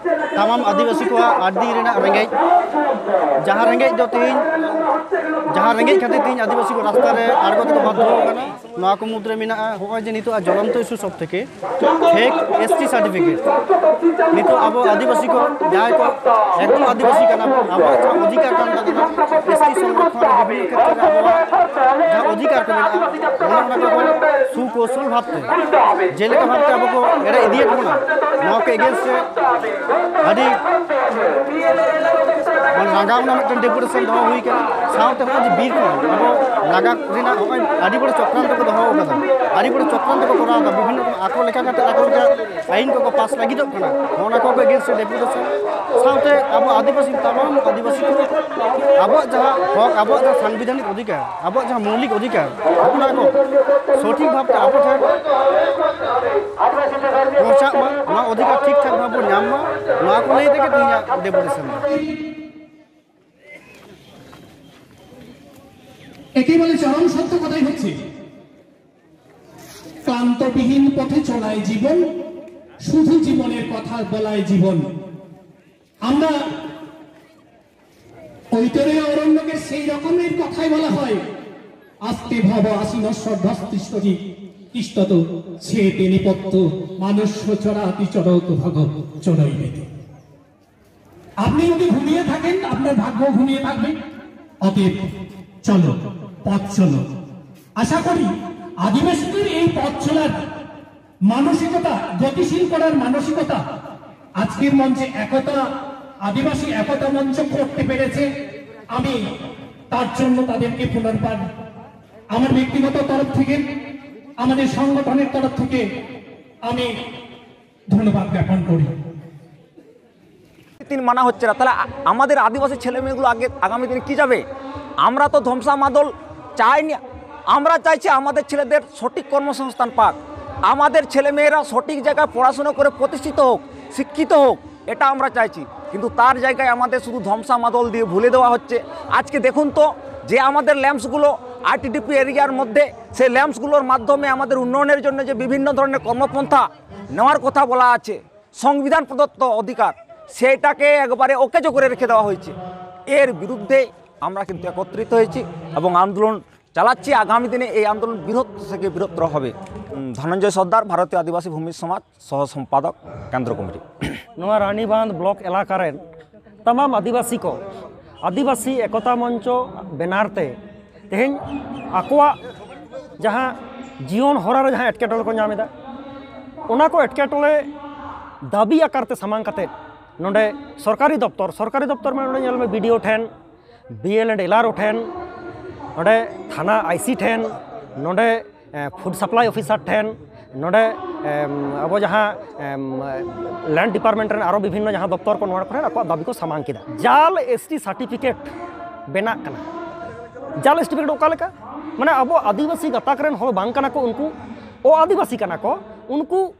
ᱛᱟᱢᱟᱢ ᱟᱹᱫᱤᱵᱟᱹᱥᱤ ᱠᱚᱣᱟᱜ ᱟᱹᱰᱤ ᱨᱮᱱᱟᱜ ᱨᱮᱸᱜᱮᱡ, ᱡᱟᱦᱟᱸ ᱨᱮᱸᱜᱮᱡ ᱫᱚ ᱛᱮᱦᱮᱧ, ᱡᱟᱦᱟᱸ ᱨᱮᱸᱜᱮᱡ ᱠᱷᱟᱹᱛᱤᱨ ᱛᱮᱦᱮᱧ ᱟᱹᱫᱤᱵᱟᱹᱥᱤ ᱠᱚ ᱨᱟᱥᱛᱟ ᱨᱮ ᱟᱬᱜᱚ ᱛᱮᱠᱚ ᱵᱟᱫᱽᱫᱷᱚ ᱟᱠᱟᱱᱟ᱾ ᱱᱚᱣᱟ ᱠᱚ ᱢᱩᱫᱽᱨᱮ ᱢᱮᱱᱟᱜᱼᱟ ᱱᱚᱜᱼᱚᱭ ᱡᱮ ᱱᱤᱛᱚᱜ ᱡᱚᱞᱚᱱᱛᱚ ᱤᱥᱩ ᱥᱚᱵ ᱛᱷᱮᱠᱮ ᱯᱷᱮᱠ ᱮᱥ ᱴᱤ ᱥᱟᱨᱴᱤᱯᱷᱤᱠᱮᱴ᱾ ᱱᱤᱛᱚᱜ ᱟᱵᱚ ᱟᱹᱫᱤᱵᱟᱹᱥᱤ ᱠᱚ ᱡᱟᱦᱟᱸᱭ ᱠᱚ ᱮᱠᱫᱚᱢ ᱟᱹᱫᱤᱵᱟᱹᱥᱤ ᱠᱟᱱᱟ ᱵᱚᱱ, ᱟᱵᱚᱣᱟᱜ ᱡᱟᱦᱟᱸ ᱚᱫᱷᱤᱠᱟᱨ ᱠᱟᱱ ᱛᱟᱵᱚᱱᱟ, ᱮᱥ ᱴᱤ ᱥᱚᱝᱨᱚᱠᱷᱚᱱ ᱨᱮ ᱵᱤᱵᱷᱤᱱᱱᱚ ᱠᱷᱮᱛᱨᱮ ᱨᱮ ᱟᱵᱚᱣᱟᱜ ᱡᱟᱦᱟᱸ ᱚᱫᱷᱤᱠᱟᱨ ᱠᱚ ᱢᱮᱱᱟᱜᱼᱟ, ᱚᱱᱟ ᱚᱱᱟ ᱠᱚ ᱥᱩᱠᱚᱥᱚᱞ ᱵᱷᱟᱵᱽᱛᱮ ᱡᱮᱞᱮᱠᱟ ᱵᱷᱟᱵᱽᱛᱮ ᱟᱵᱚ ᱠᱚ ᱮᱲᱮ ᱤᱫᱤᱭᱮᱫ ᱵᱚᱱᱟ, ᱱᱚᱣᱟ ᱠᱚ ᱮᱜᱮᱱᱥᱴ ᱨᱮ ᱟᱹᱰᱤ ᱢᱟᱱᱮ ᱨᱟᱸᱜᱟᱣ ᱨᱮᱱᱟᱜ ᱢᱤᱫᱴᱮᱱ ᱰᱮᱯᱩᱴᱮᱥᱚᱱ ᱫᱚᱦᱚ ᱦᱩᱭ ᱠᱟᱱᱟ᱾ ᱥᱟᱶᱛᱮ ᱱᱚᱜᱼᱚᱭ ᱡᱮ ᱵᱤᱨ ᱠᱷᱚᱱ ᱟᱵᱚ ᱞᱟᱜᱟ ᱨᱮᱱᱟᱜ ᱱᱚᱜᱼᱚᱭ ᱟᱹᱰᱤ ᱵᱚᱲ ᱪᱚᱠᱨᱟᱱᱛᱚ ᱠᱚ ᱫᱚᱦᱚ ᱟᱠᱟᱫᱟ, ᱟᱹᱰᱤ ᱵᱚᱲ ᱪᱚᱠᱨᱟᱱᱛᱚ ᱠᱚ ᱠᱚᱨᱟᱣ ᱮᱫᱟ, ᱵᱤᱵᱷᱤᱱᱱᱚ ᱨᱚᱠᱚᱢ ᱟᱠᱚ ᱞᱮᱠᱟ ᱠᱟᱛᱮ ᱟᱠᱚ ᱞᱮᱠᱟ ᱟᱹᱭᱤᱱ ᱠᱚᱠᱚ ᱯᱟᱥ ᱞᱟᱹᱜᱤᱫᱚᱜ ᱠᱟᱱᱟ᱾ ᱚᱱᱟ ᱠᱚ ᱮᱜᱮᱱᱥᱴ ᱰᱮᱯᱩᱴᱮᱥᱚᱱ ᱥᱟᱶᱛᱮ ᱟᱵᱚ ᱟᱹᱫᱤᱵᱟᱹᱥᱤ, ᱛᱟᱢᱟᱢ ᱟᱹᱫᱤᱵᱟᱹᱥᱤ ᱠᱚ ᱟᱵᱚᱣᱟᱜ ᱡᱟᱦᱟᱸ ᱦᱚᱠ, ᱟᱵᱚᱣᱟᱜ ᱡᱟᱦᱟᱸ ᱥᱟᱝᱵᱤᱫᱷᱟᱱᱤᱠ ᱚᱫᱷᱤᱠᱟᱨ, ᱟᱵᱚᱣᱟᱜ ᱡᱟᱦᱟᱸ ᱢᱳᱣᱞᱤᱠ ᱚᱫᱷᱤᱠᱟᱨ, ᱚᱱᱟ ᱠᱚ ᱥᱚᱴᱷᱤᱠ ᱵᱷᱟᱵᱽᱛᱮ ᱟᱵᱚ ᱴᱷᱮᱱ ᱯᱳᱸᱣᱪᱷᱟᱜ ᱢᱟ, ᱱᱚᱣᱟ ᱚᱫᱷᱤᱠᱟᱨ ᱴᱷᱤᱠ ᱴᱷᱟᱠ ᱵᱷᱟᱵᱽ ᱵᱚᱱ ᱧᱟᱢ ᱢᱟ, ᱱᱚᱣᱟ ᱠᱚ ᱞᱟᱹᱭ ᱛᱮᱜᱮ ᱛᱮᱦᱮᱧᱟᱜ ᱰᱮᱯᱩᱴᱮᱥᱚᱱ ᱫᱚ᱾ একেবারে চরম সত্য কথাই হচ্ছে, ক্লান্তবিহীন পথে চলায় জীবন, শুধু জীবনের কথা বলায় জীবন। আমরা ঐতরেয় অরণ্যকে সেই রকমের কথাই বলা হয়, "আস্তে ভব আসীনস্য অধ্যঃ তিষ্ঠতি, তিষ্ঠত চেতি নৃপত্য, মানুষ্য চরাতি চরতু ভগ চরৈবেতি।" আপনি যদি ঘুমিয়ে থাকেন, আপনার ভাগ্য ঘুমিয়ে থাকবে। অতএব চলো, পথ চলো। আশা করি আদিবাসীদের এই পথ চলার মানসিকতা, গতিশীল করার মানসিকতা আজকের মঞ্চে একতা, আদিবাসী একতা মঞ্চ করতে পেরেছে, আমি তার জন্য তাদেরকে পুনর্বার আমার ব্যক্তিগত তরফ থেকে, আমাদের সংগঠনের তরফ থেকে আমি ধন্যবাদ জ্ঞাপন করি। দিন মানা হচ্ছে না, তাহলে আ- আমাদের আদিবাসী ছেলে মেয়েগুলো আগে আগামী দিনে কি যাবে? আমরা তো ধ্বংসা মাদল চাইনি। আমরা চাইছি আমাদের ছেলেদের সঠিক কর্মসংস্থান পাক, আমাদের ছেলেমেয়েরা সঠিক জায়গায় পড়াশোনা করে প্রতিষ্ঠিত হোক, শিক্ষিত হোক, এটা আমরা চাইছি। কিন্তু তার জায়গায় আমাদের শুধু ধ্বংসা মাদল দিয়ে ভুলে দেওয়া হচ্ছে। আজকে দেখুন তো, যে আমাদের ল্যাম্পসগুলো আইটিডিপি এরিয়ার মধ্যে, সেই ল্যাম্পসগুলোর মাধ্যমে আমাদের উন্নয়নের জন্য যে বিভিন্ন ধরনের কর্মপন্থা নেওয়ার কথা বলা আছে, সংবিধান প্রদত্ত অধিকার, সেটাকে একবারে অকেজো করে রেখে দেওয়া হয়েছে। এর বিরুদ্ধে আমরা কিন্তু একত্রিত হয়েছি এবং আন্দোলন চালাচ্ছি। আগামী দিনে এই আন্দোলন বৃহৎ থেকে বৃহত্তর হবে। উম, ধনঞ্জয় সর্দার, ভারতীয় আদিবাসী ভূমি সমাজ সহ সম্পাদক, কেন্দ্র কমিটি। ᱱᱚᱣᱟ ᱨᱟᱱᱤᱵᱟᱸᱫᱷ ᱵᱞᱚᱠ ᱮᱞᱟᱠᱟ ᱨᱮᱱ ᱛᱟᱢᱟᱢ ᱟᱹᱫᱤᱵᱟᱹᱥᱤ ᱠᱚ ᱟᱹᱫᱤᱵᱟᱹᱥᱤ ᱮᱠᱚᱛᱟ ᱢᱚᱧᱪᱚ ᱵᱮᱱᱟᱨ ᱛᱮ ᱛᱮᱦᱮᱧ ᱟᱠᱚᱣᱟᱜ ᱡᱟᱦᱟᱸ ᱡᱤᱭᱚᱱ ᱦᱚᱨᱟ ᱨᱮ ᱡᱟᱦᱟᱸ ᱮᱴᱠᱮᱴᱚᱬᱮ ᱠᱚ ᱧᱟᱢ ᱮᱫᱟ, ᱚᱱᱟ ᱠᱚ ᱮᱴᱠᱮᱴᱚᱬᱮ ᱫᱟᱹᱵᱤ ᱟᱠᱟᱨ ᱛᱮ ᱥᱟᱢᱟᱝ ᱠᱟᱛᱮᱫ ᱱᱚᱰᱮ ᱥᱚᱨᱠᱟᱨᱤ ᱫᱚᱯᱛᱚᱨ, ᱥᱚᱨᱠᱟᱨᱤ ᱫᱚᱯᱛᱚᱨ ᱢᱟᱱᱮ ᱱᱚᱰᱮ ᱧᱮᱞ ᱢᱮ, ᱵᱤ ᱰᱤ ᱳ ᱴᱷᱮᱱ, ᱵᱤ ᱮᱞ ᱮᱱᱰ ᱮᱞ ᱟᱨ ᱳ ᱴᱷᱮᱱ, ᱱᱚᱰᱮ ᱛᱷᱟᱱᱟ ᱟᱭ ᱥᱤ ᱴᱷᱮᱱ, ᱱᱚᱰᱮ ᱯᱷᱩᱰ ᱥᱟᱯᱞᱟᱭ ᱚᱯᱷᱤᱥᱟᱨ ᱴᱷᱮᱱ, ᱱᱚᱰᱮ ᱮᱢ, ᱟᱵᱚ ᱡᱟᱦᱟᱸ ᱞᱮᱱᱰ ᱰᱤᱯᱟᱨᱴᱢᱮᱱᱴ ᱨᱮᱱ ᱟᱨᱚ ᱵᱤᱵᱷᱤᱱᱱᱚ ᱡᱟᱦᱟᱸ ᱫᱚᱯᱛᱚᱨ ᱠᱚ, ᱱᱚᱣᱟ ᱠᱚᱨᱮ ᱟᱠᱚᱣᱟᱜ ᱫᱟᱹᱵᱤ ᱠᱚ ᱥᱟᱢᱟᱝ ᱠᱮᱫᱟ᱾ ᱡᱟᱞ ᱮᱥ ᱴᱤ ᱥᱟᱨᱴᱤᱯᱷᱤᱠᱮᱴ ᱵᱮᱱᱟᱜ ᱠᱟᱱᱟ᱾ ᱡᱟᱞ ᱮᱥ ᱴᱤ ᱥᱟᱨᱴᱤᱯᱷᱤᱠᱮᱴ ᱚᱠᱟ ᱞᱮᱠᱟ? ᱢᱟᱱᱮ ᱟᱵᱚ ᱟᱹᱫᱤᱵᱟᱹᱥᱤ ᱜᱟᱛᱟᱠ ᱨᱮᱱ ᱦᱚᱲ ᱵᱟᱝ ᱠᱟᱱᱟ ᱠᱚ, ᱩᱱᱠᱩ ᱚ ᱟᱹᱫᱤᱵᱟᱹᱥᱤ ᱠᱟᱱᱟ ᱠᱚ, ᱩᱱᱠᱩ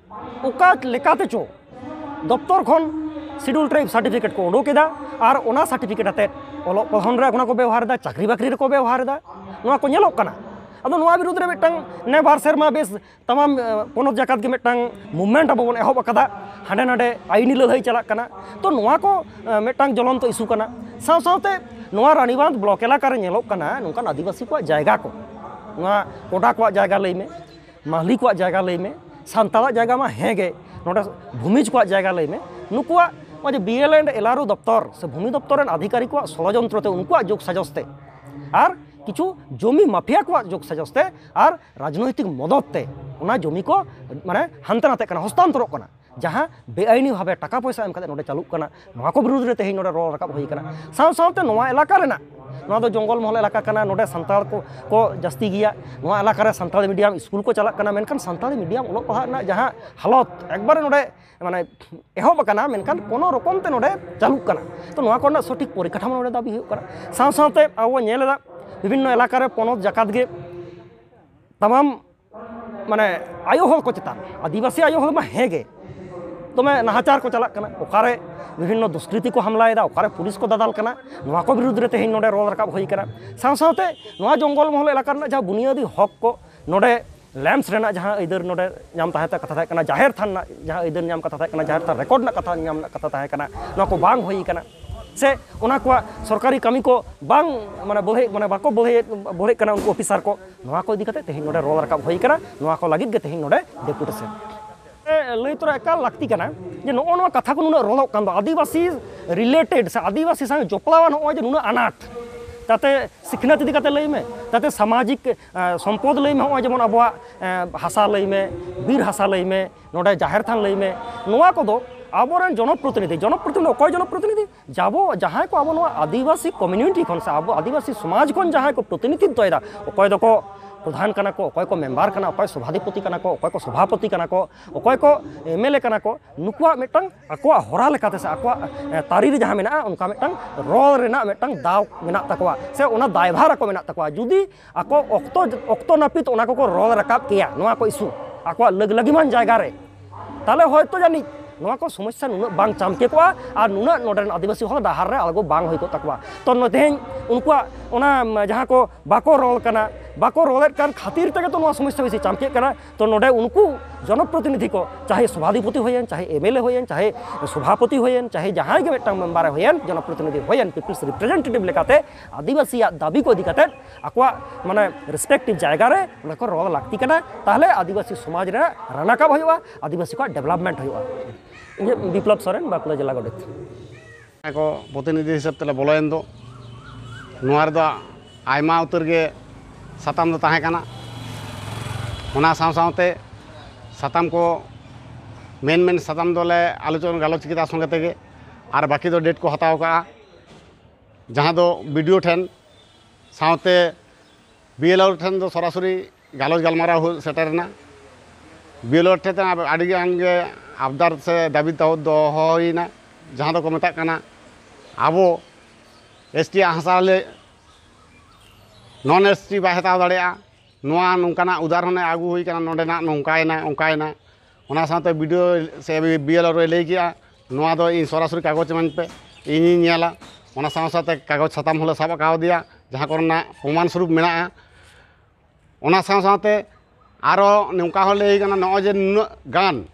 ᱚᱠᱟ ᱞᱮᱠᱟᱛᱮ ᱪᱚ ᱫᱚᱯᱛᱚᱨ ᱠᱷᱚᱱ ᱥᱤᱰᱩᱞ ᱴᱨᱟᱭᱤᱵᱽ ᱥᱟᱨᱴᱤᱯᱷᱤᱠᱮᱴ ᱠᱚ ᱩᱰᱩᱠ ᱮᱫᱟ ᱟᱨ ᱚᱱᱟ ᱥᱟᱨᱴᱤᱯᱷᱤᱠᱮᱴ ᱟᱛᱮᱫ ᱚᱞᱚᱜ ᱯᱚᱲᱦᱚᱱ ᱨᱮ ᱚᱱᱟ ᱠᱚ ᱵᱮᱣᱦᱟᱨ ᱮᱫᱟ, ᱪᱟᱹᱠᱨᱤ ᱵᱟᱹᱠᱨᱤ ᱨᱮᱠᱚ ᱵᱮᱣᱦᱟᱨ ᱮᱫᱟ᱾ ᱱᱚᱣᱟ ᱠᱚ ᱧᱮᱞᱚᱜ ᱠᱟᱱᱟ᱾ ᱟᱫᱚ ᱱᱚᱣᱟ ᱵᱤᱨᱩᱫᱽ ᱨᱮ ᱢᱤᱫᱴᱟᱝ ᱱᱮ ᱵᱟᱨ ᱥᱮᱨᱢᱟ ᱵᱮᱥ ᱛᱟᱢᱟᱢ ᱮ, ᱯᱚᱱᱚᱛ ᱡᱟᱠᱟᱛ ᱜᱮ ᱢᱤᱫᱴᱟᱝ ᱢᱩᱵᱷᱢᱮᱱᱴ ᱟᱵᱚ ᱵᱚᱱ ᱮᱦᱚᱵ ᱟᱠᱟᱫᱟ᱾ ᱦᱟᱸᱰᱮ ᱱᱟᱰᱮ ᱟᱭᱤᱱᱤ ᱞᱟᱹᱲᱦᱟᱹᱭ ᱪᱟᱞᱟᱜ ᱠᱟᱱᱟ᱾ ᱛᱚ ᱱᱚᱣᱟ ᱠᱚ ᱮ, ᱢᱤᱫᱴᱟᱝ ᱡᱚᱞᱚᱱᱛᱚ ᱤᱥᱩ ᱠᱟᱱᱟ᱾ ᱥᱟᱶ ᱥᱟᱶᱛᱮ ᱱᱚᱣᱟ ᱨᱟᱱᱤᱵᱟᱸᱫᱷ ᱵᱞᱚᱠ ᱮᱞᱟᱠᱟ ᱨᱮ ᱧᱮᱞᱚᱜ ᱠᱟᱱᱟ ᱱᱚᱝᱠᱟᱱ ᱟᱹᱫᱤᱵᱟᱹᱥᱤ ᱠᱚᱣᱟᱜ ᱡᱟᱭᱜᱟ ᱠᱚ, ᱱᱚᱣᱟ ᱠᱚᱰᱟ ᱠᱚᱣᱟᱜ ᱡᱟᱭᱜᱟ ᱞᱟᱹᱭ ᱢᱮ, ᱢᱟᱦᱞᱤ ᱠᱚᱣᱟᱜ ᱡᱟᱭᱜᱟ ᱞᱟᱹᱭ ᱢᱮ, ᱥᱟᱱᱛᱟᱲᱟᱜ ᱡᱟᱭᱜᱟ ᱢᱟ ᱦᱮᱸ ᱜᱮ, ᱱᱚᱰᱮ ᱵᱷᱩᱢᱤᱡᱽ ᱠᱚᱣᱟᱜ ᱡᱟᱭᱜᱟ ᱞᱟᱹᱭ ᱢᱮ, ᱱᱩᱠᱩᱣᱟᱜ ᱱᱚᱜᱼᱚᱭ ᱡᱮ ᱵᱤ ᱮᱞ ᱮᱱᱰ ᱮᱞ ᱟᱨ ᱳ ᱫᱚᱯᱛᱚᱨ ᱥᱮ ᱵᱷᱩᱢᱤ ᱫᱚᱯᱛᱚᱨ ᱨᱮᱱ ᱟᱫᱷᱤᱠᱟᱨᱤ ᱠᱚᱣᱟᱜ ᱥᱚᱲᱚᱡᱚᱱᱛᱨᱚ ᱛᱮ, ᱩᱱᱠᱩᱣᱟᱜ ᱡᱳᱜᱽ ᱥᱟᱡᱚᱥ ᱛᱮ ᱟᱨ ᱠᱤᱪᱷᱩ ᱡᱚᱢᱤ ᱢᱟᱯᱷᱤᱭᱟ ᱠᱚᱣᱟᱜ ᱡᱳᱜᱽ ᱥᱟᱡᱚᱥ ᱛᱮ ᱟᱨ ᱨᱟᱡᱽᱱᱳᱭᱛᱤᱠ ᱢᱚᱫᱚᱛ ᱛᱮ ᱚᱱᱟ ᱡᱚᱢᱤ ᱠᱚ ᱢᱟᱱᱮ ᱦᱟᱱᱛᱮ ᱱᱟᱛᱮᱜ ᱠᱟᱱᱟ, ᱦᱚᱥᱛᱟᱱᱛᱚᱨᱚᱜ ᱠᱟᱱᱟ᱾ ᱡᱟᱦᱟᱸ ᱵᱮᱟᱭᱤᱱᱤ ᱵᱷᱟᱵᱮ ᱴᱟᱠᱟ ᱯᱚᱭᱥᱟ ᱮᱢ ᱠᱟᱛᱮ ᱱᱚᱰᱮ ᱪᱟᱹᱞᱩᱜ ᱠᱟᱱᱟ, ᱱᱚᱣᱟ ᱠᱚ ᱵᱤᱨᱩᱫᱽ ᱨᱮ ᱛᱮᱦᱮᱧ ᱱᱚᱰᱮ ᱨᱚᱲ ᱨᱟᱠᱟᱵ ᱦᱩᱭ ᱠᱟᱱᱟ᱾ ᱥᱟᱶ ᱥᱟᱶᱛᱮ ᱱᱚᱣᱟ ᱮᱞᱟᱠᱟ ᱨᱮᱱᱟᱜ, ᱱᱚᱣᱟ ᱫᱚ ᱡᱚᱝᱜᱚᱞ ᱢᱚᱦᱚᱞ ᱮᱞᱟᱠᱟ ᱠᱟᱱᱟ, ᱱᱚᱰᱮ ᱥᱟᱱᱛᱟᱲ ᱠᱚ, ᱠᱚ ᱡᱟᱹᱥᱛᱤ ᱜᱮᱭᱟ᱾ ᱱᱚᱣᱟ ᱮᱞᱟᱠᱟ ᱨᱮ ᱥᱟᱱᱛᱟᱲᱤ ᱢᱤᱰᱤᱭᱟᱢ ᱥᱠᱩᱞ ᱠᱚ ᱪᱟᱞᱟᱜ ᱠᱟᱱᱟ, ᱢᱮᱱᱠᱷᱟᱱ ᱥᱟᱱᱛᱟᱲᱤ ᱢᱤᱰᱤᱭᱟᱢ ᱚᱞᱚᱜ ᱯᱟᱲᱦᱟᱜ ᱨᱮᱱᱟᱜ ᱡᱟᱦᱟᱸ ᱦᱟᱞᱚᱛ ᱮᱠᱵᱟᱨᱮ ᱱᱚᱰᱮ ᱢᱟᱱᱮ ᱮᱦᱚᱵ ᱟᱠᱟᱱᱟ, ᱢᱮᱱᱠᱷᱟᱱ ᱠᱳᱱᱳ ᱨᱚᱠᱚᱢ ᱛᱮ ᱱᱚᱰᱮ ᱪᱟᱹᱞᱩᱜ ᱠᱟᱱᱟ᱾ ᱛᱚ ᱱᱚᱣᱟ ᱠᱚᱨᱮᱱᱟᱜ ᱥᱚᱴᱷᱤᱠ ᱯᱚᱨᱤᱠᱟᱴᱷᱟᱢᱳ ᱱᱚᱰᱮ ᱫᱟᱹᱵᱤ ᱦᱩᱭᱩᱜ ᱠᱟᱱᱟ᱾ ᱥᱟᱶ ᱥᱟᱶᱛᱮ ᱟᱵᱚ ᱵᱚᱱ ᱧᱮᱞ ᱮᱫᱟ ᱵᱤᱵᱷᱤᱱᱱᱚ ᱮᱞᱟᱠᱟ ᱨᱮ ᱯᱚᱱᱚᱛ ᱡᱟᱠᱟᱛ ᱜᱮ ᱛᱟᱢᱟᱢ ᱢᱟᱱᱮ ᱟᱭᱳ ᱦᱚᱲ ᱠᱚ ᱪᱮᱛᱟᱱ, ᱟᱹᱫᱤᱵᱟᱹᱥᱤ ᱟᱭᱳ ᱦᱚᱲ ᱢᱟ ᱦᱮᱸ ᱜᱮ, ᱫᱚᱢᱮ ᱱᱟᱦᱟᱪᱟᱨ ᱠᱚ ᱪᱟᱞᱟᱜ ᱠᱟᱱᱟ, ᱚᱠᱟᱨᱮ ᱵᱤᱵᱷᱤᱱᱱᱚ ᱫᱩᱥᱠᱨᱤᱛᱤ ᱠᱚ ᱦᱟᱢᱞᱟᱭᱮᱫᱟ, ᱚᱠᱟᱨᱮ ᱯᱩᱞᱤᱥ ᱠᱚ ᱫᱟᱫᱟᱞ ᱠᱟᱱᱟ, ᱱᱚᱣᱟ ᱠᱚ ᱵᱤᱨᱩᱫᱽ ᱨᱮ ᱛᱮᱦᱮᱧ ᱱᱚᱰᱮ ᱨᱚᱲ ᱨᱟᱠᱟᱵ ᱦᱩᱭ ᱠᱟᱱᱟ᱾ ᱥᱟᱶ ᱥᱟᱶᱛᱮ ᱱᱚᱣᱟ ᱡᱚᱝᱜᱚᱞ ᱢᱚᱦᱚᱞ ᱮᱞᱟᱠᱟ ᱨᱮᱱᱟᱜ ᱡᱟᱦᱟᱸ ᱵᱩᱱᱤᱭᱟᱹᱫᱤ ᱦᱚᱠ ᱠᱚ, ᱱᱚᱰᱮ ᱞᱮᱢᱯᱥ ᱨᱮᱱᱟᱜ ᱡᱟᱦᱟᱸ ᱟᱹᱭᱫᱟᱹᱨ ᱱᱚᱰᱮ ᱧᱟᱢ ᱛᱟᱦᱮᱸ ᱠᱟᱛᱷᱟ ᱛᱟᱦᱮᱸ ᱠᱟᱱᱟ, ᱡᱟᱦᱮᱨ ᱛᱷᱟᱱ ᱨᱮᱱᱟᱜ ᱡᱟᱦᱟᱸ ᱟᱹᱭᱫᱟᱹᱨ ᱧᱟᱢ ᱠᱟᱛᱷᱟ ᱛᱟᱦᱮᱸ ᱠᱟᱱᱟ, ᱡᱟᱦᱮᱨ ᱛᱷᱟᱱ ᱨᱮᱠᱚᱨᱰ ᱨᱮᱱᱟᱜ ᱠᱟᱛᱷᱟ ᱧᱟᱢ ᱨᱮᱱᱟᱜ ᱠᱟᱛᱷᱟ ᱛᱟᱦᱮᱸ ᱠᱟᱱᱟ, ᱱᱚᱣᱟ ᱠᱚ ᱵᱟᱝ ᱦᱩᱭ ᱠᱟᱱᱟ᱾ ᱥᱮ ᱚᱱᱟ ᱠᱚᱣᱟᱜ ᱥᱚᱨᱠᱟᱨᱤ ᱠᱟᱹᱢᱤ ᱠᱚ ᱵᱟᱝ ᱢᱟᱱᱮ ᱵᱚᱞᱦᱮ ᱢᱟᱱᱮ ᱵᱟᱠᱚ ᱵᱚᱞᱦᱮ ᱵᱚᱞᱦᱮᱜ ᱠᱟᱱᱟ ᱩᱱᱠᱩ ᱚᱯᱷᱤᱥᱟᱨ ᱠᱚ, ᱱᱚᱣᱟ ᱠᱚ ᱤᱫᱤ ᱠᱟᱛᱮ ᱛᱮᱦᱮᱧ ᱱᱚᱰᱮ ᱨᱚᱲ ᱨᱟᱠᱟᱵ ᱦᱩᱭ ᱠᱟᱱᱟ᱾ ᱱᱚᱣᱟ ᱠᱚ ᱞᱟᱹᱜᱤᱫ ᱜᱮ ᱛᱮᱦᱮᱧ ᱱᱚᱰᱮ ᱰᱮᱯᱩᱴᱮᱥᱚᱱ᱾ ᱞᱟᱹᱭ ᱛᱚᱨᱟ ᱮᱠᱟᱞ ᱞᱟᱹᱠᱛᱤ ᱠᱟᱱᱟ ᱡᱮ ᱱᱚᱜᱼᱚ ᱱᱚᱣᱟ ᱠᱟᱛᱷᱟ ᱠᱚ ᱱᱩᱱᱟᱹᱜ ᱨᱚᱲᱚᱜ ᱠᱟᱱ ᱫᱚ, ᱟᱹᱫᱤᱵᱟᱹᱥᱤ ᱨᱤᱞᱮᱴᱮᱰ ᱥᱮ ᱟᱹᱫᱤᱵᱟᱹᱥᱤ ᱥᱟᱶ ᱡᱚᱯᱲᱟᱣ ᱱᱚᱜᱼᱚᱭ ᱡᱮ ᱱᱩᱱᱟᱹᱜ ᱟᱱᱟᱴ, ᱛᱟᱛᱮ ᱥᱤᱠᱷᱱᱟᱹᱛ ᱤᱫᱤ ᱠᱟᱛᱮ ᱞᱟᱹᱭ ᱢᱮ, ᱛᱟᱛᱮ ᱥᱟᱢᱟᱡᱤᱠ, ᱟᱸ, ᱥᱚᱢᱯᱚᱫ ᱞᱟᱹᱭ ᱢᱮ, ᱱᱚᱜᱼᱚᱭ ᱡᱮᱢᱚᱱ ᱟᱵᱚᱣᱟᱜ, ᱟᱸ, ᱦᱟᱥᱟ ᱞᱟᱹᱭ ᱢᱮ, ᱵᱤᱨ ᱦᱟᱥᱟ ᱞᱟᱹᱭ ᱢᱮ, ᱱᱚᱰᱮ ᱡᱟᱦᱮᱨ ᱛᱷᱟᱱ ᱞᱟᱹᱭ ᱢᱮ, ᱱᱚᱣᱟ ᱠᱚᱫᱚ ᱟᱵᱚᱨᱮᱱ ᱡᱚᱱᱚᱯᱨᱚᱛᱤᱱᱤᱫᱷᱤ, ᱡᱚᱱᱚᱯᱨᱚᱛᱤᱱᱤᱫᱷᱤ ᱚᱠᱚᱭ ᱡᱚᱱᱚᱯᱨᱚᱛᱤᱱᱤᱫᱷᱤ? ᱡᱟᱵᱚ ᱡᱟᱦᱟᱸᱭ ᱠᱚ ᱟᱵᱚ ᱱᱚᱣᱟ ᱟᱹᱫᱤᱵᱟᱹᱥᱤ ᱠᱚᱢᱤᱭᱩᱱᱤᱴᱤ ᱠᱷᱚᱱ ᱥᱮ ᱟᱵᱚ ᱟᱹᱫᱤᱵᱟᱹᱥᱤ ᱥᱚᱢᱟᱡᱽ ᱠᱷᱚᱱ ᱡᱟᱦᱟᱸᱭ ᱠᱚ ᱯᱨᱚᱛᱤᱱᱤᱫᱷᱤᱛᱛᱚᱭᱮᱫᱟ, ᱚᱠᱚᱭ ᱫᱚᱠᱚ ᱯᱨᱚᱫᱷᱟᱱ ᱠᱟᱱᱟ ᱠᱚ, ᱚᱠᱚᱭ ᱠᱚ ᱢᱮᱢᱵᱟᱨ ᱠᱟᱱᱟ, ᱚᱠᱚᱭ ᱥᱚᱵᱷᱟᱫᱷᱤᱯᱚᱛᱤ ᱠᱟᱱᱟ ᱠᱚ, ᱚᱠᱚᱭ ᱠᱚ ᱥᱚᱵᱷᱟᱯᱚᱛᱤ ᱠᱟᱱᱟ ᱠᱚ, ᱚᱠᱚᱭ ᱠᱚ ᱮᱢᱮᱞᱮ ᱠᱟᱱᱟ ᱠᱚ, ᱱᱩᱠᱩᱣᱟᱜ ᱢᱤᱫᱴᱟᱝ ᱟᱠᱚᱣᱟᱜ ᱦᱚᱨᱟ ᱞᱮᱠᱟᱛᱮ ᱥᱮ ᱟᱠᱚᱣᱟᱜ, ᱮ, ᱛᱟᱹᱨᱤ ᱨᱮ ᱡᱟᱦᱟᱸ ᱢᱮᱱᱟᱜᱼᱟ, ᱚᱱᱠᱟ ᱢᱤᱫᱴᱟᱝ ᱨᱚᱲ ᱨᱮᱱᱟᱜ ᱢᱤᱫᱴᱟᱝ ᱫᱟᱣ ᱢᱮᱱᱟᱜ ᱛᱟᱠᱚᱣᱟ ᱥᱮ ᱚᱱᱟ ᱫᱟᱭᱵᱷᱟᱨ ᱟᱠᱚ ᱢᱮᱱᱟᱜ ᱛᱟᱠᱚᱣᱟ᱾ ᱡᱩᱫᱤ ᱟᱠᱚ ᱚᱠᱛᱚ, ᱚᱠᱛᱚ ᱱᱟᱹᱯᱤᱛ ᱚᱱᱟ ᱠᱚᱠᱚ ᱨᱚᱲ ᱨᱟᱠᱟᱵ ᱠᱮᱭᱟ, ᱱᱚᱣᱟ ᱠᱚ ᱤᱥᱩ ᱟᱠᱚᱣᱟᱜ ᱞᱟᱹᱜ ᱞᱟᱹᱜᱤᱢᱟᱱ ᱡᱟᱭᱜᱟ ᱨᱮ, ᱛᱟᱦᱚᱞᱮ ᱦᱚᱭᱛᱳ ᱡᱟᱹᱱᱤᱡ ᱱᱚᱣᱟ ᱠᱚ ᱥᱚᱢᱚᱥᱥᱟ ᱱᱩᱱᱟᱹᱜ ᱵᱟᱝ ᱪᱟᱢᱠᱮ ᱠᱚᱜᱼᱟ ᱟᱨ ᱱᱩᱱᱟᱹᱜ ᱱᱚᱰᱮ ᱨᱮᱱ ᱟᱹᱫᱤᱵᱟᱹᱥᱤ ᱦᱚᱲ ᱰᱟᱦᱟᱨ ᱨᱮ ᱟᱬᱜᱚ ᱵᱟᱝ ᱦᱩᱭ ᱠᱚᱜ ᱛᱟᱠᱚᱣᱟ᱾ ᱛᱚ ᱱᱚ-, ᱛᱮᱦᱮᱧ ᱩᱱᱠᱩᱣᱟᱜ ᱚᱱᱟ, ᱢ, ᱡᱟᱦᱟᱸ ᱠᱚ ᱵᱟᱠᱚ ᱨᱚᱲ ᱠᱟᱱᱟ, ᱵᱟᱠᱚ ᱨᱚᱲᱮᱫ ᱠᱟᱱ ᱠᱷᱟᱹᱛᱤᱨ ᱛᱮᱜᱮ ᱛᱚ ᱱᱚᱣᱟ ᱥᱚᱢᱚᱥᱥᱟ ᱵᱮᱥᱤ ᱪᱟᱢᱠᱮᱜ ᱠᱟᱱᱟ᱾ ᱛᱚ ᱱᱚᱰᱮ ᱩᱱᱠᱩ ᱡᱚᱱᱚᱯᱨᱚᱛᱤᱱᱤᱫᱷᱤ ᱠᱚ, ᱪᱟᱦᱮ ᱥᱚᱵᱷᱟᱫᱷᱤᱯᱚᱛᱤ ᱦᱩᱭᱮᱱ, ᱪᱟᱦᱮ ᱮᱢᱮᱞᱮ ᱦᱩᱭᱮᱱ, ᱪᱟᱦᱮ ᱥᱚᱵᱷᱟᱯᱚᱛᱤ ᱦᱩᱭᱮᱱ, ᱪᱟᱦᱮ ᱡᱟᱦᱟᱸᱭ ᱜᱮ ᱢᱤᱫᱴᱟᱝ ᱢᱮᱢᱵᱟᱨᱮ ᱦᱩᱭᱮᱱ, ᱡᱚᱱᱚᱯᱨᱚᱛᱤᱱᱤᱫᱷᱤ ᱦᱩᱭᱮᱱ, ᱯᱤᱯᱞᱥ ᱨᱤᱯᱨᱮᱡᱮᱱᱴᱮᱴᱤᱵᱷ ᱞᱮᱠᱟᱛᱮ ᱟᱹᱫᱤᱵᱟᱹᱥᱤᱭᱟᱜ ᱫᱟᱹᱵᱤ ᱠᱚ ᱤᱫᱤ ᱠᱟᱛᱮ ᱟᱠᱚᱣᱟᱜ ᱢᱟᱱᱮ ᱨᱮᱥᱯᱮᱠᱴᱤᱵᱷ ᱡᱟᱭᱜᱟ ᱨᱮ ᱚᱸᱰᱮ ᱠᱚ ᱨᱚᱲ ᱞᱟᱹᱠᱛᱤ ᱠᱟᱱᱟ᱾ ᱛᱟᱦᱚᱞᱮ ᱟᱹᱫᱤᱵᱟᱹᱥᱤ ᱥᱚᱢᱟᱡᱽ ᱨᱮᱱᱟᱜ ᱨᱟᱱᱟᱠᱟᱵ ᱦᱩᱭᱩᱜᱼᱟ, ᱟᱹᱫᱤᱵᱟᱹᱥᱤ ᱠᱚᱣᱟᱜ ᱰᱮᱵᱷᱞᱚᱯᱢᱮᱱᱴ ᱦᱩᱭᱩᱜᱼᱟ᱾ ᱤᱧᱟᱹᱜ ᱵᱤᱯᱞᱚᱵ ᱥᱚᱨᱮᱱ, ᱵᱟᱸᱠᱩᱲᱟ ᱡᱮᱞᱟ ᱜᱚᱰᱮᱛ᱾ ᱡᱟᱦᱟᱸᱭ ᱠᱚ ᱯᱨᱚᱛᱤᱱᱤᱫᱷᱤ ᱦᱤᱥᱟᱹᱵ ᱛᱮᱞᱮ ᱵᱚᱞᱚᱭᱮᱱ ᱫᱚ, ᱱᱚᱣᱟ ᱨᱮᱫᱚ ᱟᱭᱢᱟ ᱩᱛᱟᱹᱨ ᱜᱮ ᱥᱟᱛᱟᱢ ᱫᱚ ᱛᱟᱦᱮᱸ ᱠᱟᱱᱟ᱾ ᱚᱱᱟ ᱥᱟᱶ ᱥᱟᱶᱛᱮ ᱥᱟᱛᱟᱢ ᱠᱚ ᱢᱮᱱ ᱢᱮᱱ ᱥᱟᱛᱟᱢ ᱫᱚᱞᱮ ᱟᱞᱳᱪᱚᱱᱟ ᱜᱟᱞᱚᱪ ᱠᱮᱫᱟ ᱥᱚᱸᱜᱮ ᱛᱮᱜᱮ, ᱟᱨ ᱵᱟᱹᱠᱤ ᱫᱚ ᱰᱮᱴ ᱠᱚ ᱦᱟᱛᱟᱣ ᱠᱟᱜᱼᱟ, ᱡᱟᱦᱟᱸ ᱫᱚ ᱵᱤ ᱰᱤ ᱳ ᱴᱷᱮᱱ ᱥᱟᱶᱛᱮ ᱵᱤ ᱮᱞ ᱳ ᱴᱷᱮᱱ ᱫᱚ ᱥᱚᱨᱟᱥᱚᱨᱤ ᱜᱟᱞᱚᱪ ᱜᱟᱞᱢᱟᱨᱟᱣ ᱦᱩᱭ ᱥᱮᱴᱮᱨᱮᱱᱟ᱾ ᱵᱤ ᱮᱞ ᱳ ᱴᱷᱮᱱ ᱟᱹᱰᱤ ᱜᱟᱱ ᱜᱮ ᱟᱵᱫᱟᱨ ᱥᱮ ᱫᱟᱹᱵᱤ ᱫᱚᱦᱚ ᱫᱚᱦᱚ ᱦᱩᱭᱱᱟ, ᱡᱟᱦᱟᱸ ᱫᱚᱠᱚ ᱢᱮᱛᱟᱜ ᱠᱟᱱᱟ ᱟᱵᱚ ᱮᱥ ᱴᱤ ᱦᱟᱥᱟ ᱞᱮ ᱱᱚᱱ ᱮᱥ ᱴᱤ ᱵᱟᱭ ᱦᱟᱛᱟᱣ ᱫᱟᱲᱮᱭᱟᱜᱼᱟ᱾ ᱱᱚᱣᱟ ᱱᱚᱝᱠᱟᱱᱟᱜ ᱩᱫᱟᱦᱚᱨᱚᱱᱮ ᱟᱹᱜᱩ ᱦᱩᱭ ᱠᱟᱱᱟ, ᱱᱚᱸᱰᱮᱱᱟᱜ ᱱᱚᱝᱠᱟᱭᱮᱱᱟ, ᱚᱱᱠᱟᱭᱮᱱᱟ᱾ ᱚᱱᱟ ᱥᱟᱶᱛᱮ ᱵᱤ ᱰᱤ ᱳ ᱥᱮ ᱵᱤ ᱮᱞ ᱳ ᱨᱮ ᱞᱟᱹᱭ ᱠᱮᱜᱼᱟ, ᱱᱚᱣᱟ ᱫᱚ ᱤᱧ ᱥᱚᱨᱟᱥᱚᱨᱤ ᱠᱟᱜᱚᱡᱽ ᱮᱢᱟᱹᱧ ᱯᱮ, ᱤᱧᱤᱧ ᱧᱮᱞᱟ᱾ ᱚᱱᱟ ᱥᱟᱶ ᱥᱟᱶᱛᱮ ᱠᱟᱜᱚᱡᱽ ᱥᱟᱛᱟᱢ ᱦᱚᱸᱞᱮ ᱥᱟᱵ ᱟᱠᱟᱣᱫᱮᱭᱟ, ᱡᱟᱦᱟᱸ ᱠᱚᱨᱮᱱᱟᱜ ᱯᱨᱚᱢᱟᱱ ᱥᱚᱨᱩᱯ ᱢᱮᱱᱟᱜᱼᱟ᱾ ᱚᱱᱟ ᱥᱟᱶ ᱥᱟᱶᱛᱮ ᱟᱨᱚ ᱱᱚᱝᱠᱟ ᱦᱚᱸ ᱞᱟᱹᱭ ᱠᱟᱱᱟ, ᱱᱚᱜᱼᱚᱭ ᱡᱮ ᱱᱩᱱᱟᱹᱜ ᱜᱟᱱ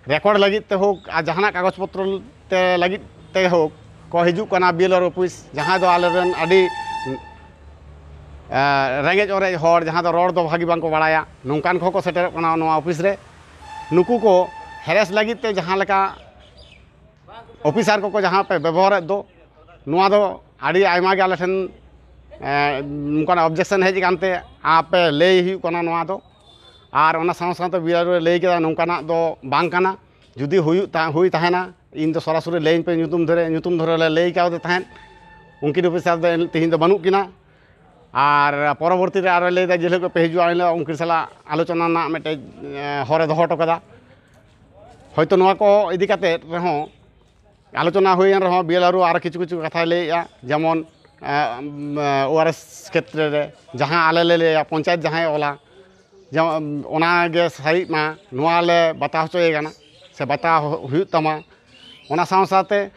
ᱨᱮᱠᱚᱨᱰ ᱞᱟᱹᱜᱤᱫ ᱛᱮ ᱦᱳᱠ ᱟᱨ ᱡᱟᱦᱟᱱᱟᱜ ᱠᱟᱜᱚᱡᱽ ᱯᱚᱛᱨᱚ ᱛᱮ ᱞᱟᱹᱜᱤᱫ ᱛᱮ ᱦᱳᱠ ᱠᱚ ᱦᱤᱡᱩᱜ ᱠᱟᱱᱟ ᱵᱤ ᱮᱞ ᱳ ᱚᱯᱷᱤᱥ, ᱡᱟᱦᱟᱸ ᱫᱚ ᱟᱞᱮᱨᱮᱱ ᱟᱹᱰᱤ ᱮ, ᱨᱮᱸᱜᱮᱡ ᱚᱨᱮᱡ ᱦᱚᱲ, ᱡᱟᱦᱟᱸ ᱫᱚ ᱨᱚᱲ ᱫᱚ ᱵᱷᱟᱹᱜᱤ ᱵᱟᱝᱠᱚ ᱵᱟᱲᱟᱭᱟ, ᱱᱚᱝᱠᱟᱱ ᱠᱚᱦᱚᱸ ᱠᱚ ᱥᱮᱴᱮᱨᱚᱜ ᱠᱟᱱᱟ ᱱᱚᱣᱟ ᱚᱯᱷᱤᱥ ᱨᱮ᱾ ᱱᱩᱠᱩ ᱠᱚ ᱦᱮᱨᱮᱥ ᱞᱟᱹᱜᱤᱫ ᱛᱮ ᱡᱟᱦᱟᱸ ᱞᱮᱠᱟ ᱚᱯᱷᱤᱥᱟᱨ ᱠᱚᱠᱚ ᱡᱟᱦᱟᱸ ᱯᱮ ᱵᱮᱵᱚᱦᱟᱨᱮᱫ ᱫᱚ, ᱱᱚᱣᱟ ᱫᱚ ᱟᱹᱰᱤ ᱟᱭᱢᱟ ᱜᱮ ᱟᱞᱮ ᱴᱷᱮᱱ, ᱮ, ᱱᱚᱝᱠᱟᱱᱟᱜ ᱚᱵᱡᱮᱠᱥᱚᱱ ᱦᱮᱡ ᱟᱠᱟᱱ ᱛᱮ ᱟᱯᱮ ᱞᱟᱹᱭ ᱦᱩᱭᱩᱜ ᱠᱟᱱᱟ ᱱᱚᱣᱟ ᱫᱚ᱾ ᱟᱨ ᱚᱱᱟ ᱥᱟᱶ ᱥᱟᱶᱛᱮ ᱵᱤ ᱟᱨ ᱳ ᱞᱟᱹᱭ ᱠᱮᱫᱟ ᱱᱚᱝᱠᱟᱱᱟᱜ ᱫᱚ ᱵᱟᱝ ᱠᱟᱱᱟ, ᱡᱩᱫᱤ ᱦᱩᱭᱩᱜ ᱛᱟ-, ᱦᱩᱭ ᱛᱟᱦᱮᱱᱟ, ᱤᱧ ᱫᱚ ᱥᱚᱨᱟᱥᱚᱨᱤ ᱞᱟᱹᱭᱟᱹᱧ ᱯᱮ ᱧᱩᱛᱩᱢ ᱫᱷᱚᱨᱮ, ᱧᱩᱛᱩᱢ ᱫᱷᱚᱨᱮ ᱞᱮ ᱞᱟᱹᱭ ᱠᱟᱣᱫᱮ ᱛᱟᱦᱮᱸᱫ᱾ ᱩᱱᱠᱤᱱ ᱚᱯᱷᱤᱥᱟᱨ ᱫᱚ ᱛᱮᱦᱮᱧ ᱫᱚ ᱵᱟᱹᱱᱩᱜ ᱠᱤᱱᱟ᱾ ᱟᱨ ᱯᱚᱨᱚᱵᱚᱨᱛᱤ ᱨᱮ ᱟᱨᱚ ᱞᱟᱹᱭᱫᱟ, ᱡᱮ ᱦᱤᱞᱳᱜ ᱯᱮ ᱦᱤᱡᱩᱜᱼᱟ, ᱮᱱ ᱦᱤᱞᱳᱜ ᱩᱱᱠᱤᱱ ᱥᱟᱞᱟᱜ ᱟᱞᱳᱪᱚᱱᱟ ᱨᱮᱱᱟᱜ ᱢᱤᱫᱴᱮᱡ, ᱮ, ᱦᱚᱨᱮ ᱫᱚᱦᱚ ᱦᱚᱴᱚ ᱠᱟᱫᱟ᱾ ᱦᱚᱭᱛᱳ ᱱᱚᱣᱟ ᱠᱚ ᱤᱫᱤ ᱠᱟᱛᱮ ᱨᱮᱦᱚᱸ ᱟᱞᱳᱪᱚᱱᱟ ᱦᱩᱭᱮᱱ ᱨᱮᱦᱚᱸ, ᱵᱤ ᱮᱞ ᱟᱨ ᱳ ᱟᱨᱚ ᱠᱤᱪᱷᱩ ᱠᱤᱪᱷᱩ ᱠᱟᱛᱷᱟᱭ ᱞᱟᱹᱭᱮᱜᱼᱟ, ᱡᱮᱢᱚᱱ, ᱮ, ᱮᱢ, ᱳ ᱟᱨ ᱮᱥ ᱠᱷᱮᱛᱨᱮ ᱨᱮ ᱡᱟᱦᱟᱸ ᱟᱞᱮ ᱞᱮ ᱞᱟᱹᱭᱟ, ᱯᱚᱧᱪᱟᱭᱮᱛ ᱡᱟᱦᱟᱸᱭ ᱚᱞᱟ, ᱡᱮᱢᱚᱱ ᱚᱱᱟ ᱜᱮ ᱥᱟᱹᱨᱤᱜ ᱢᱟ, ᱱᱚᱣᱟ ᱞᱮ ᱵᱟᱛᱟᱣ ᱦᱚᱪᱚᱭᱮ ᱠᱟᱱᱟ ᱥᱮ ᱵᱟᱛᱟᱣ ᱦᱩᱭᱩᱜ ᱛᱟᱢᱟ᱾ ᱚᱱᱟ ᱥᱟᱶ ᱥᱟᱶᱛᱮ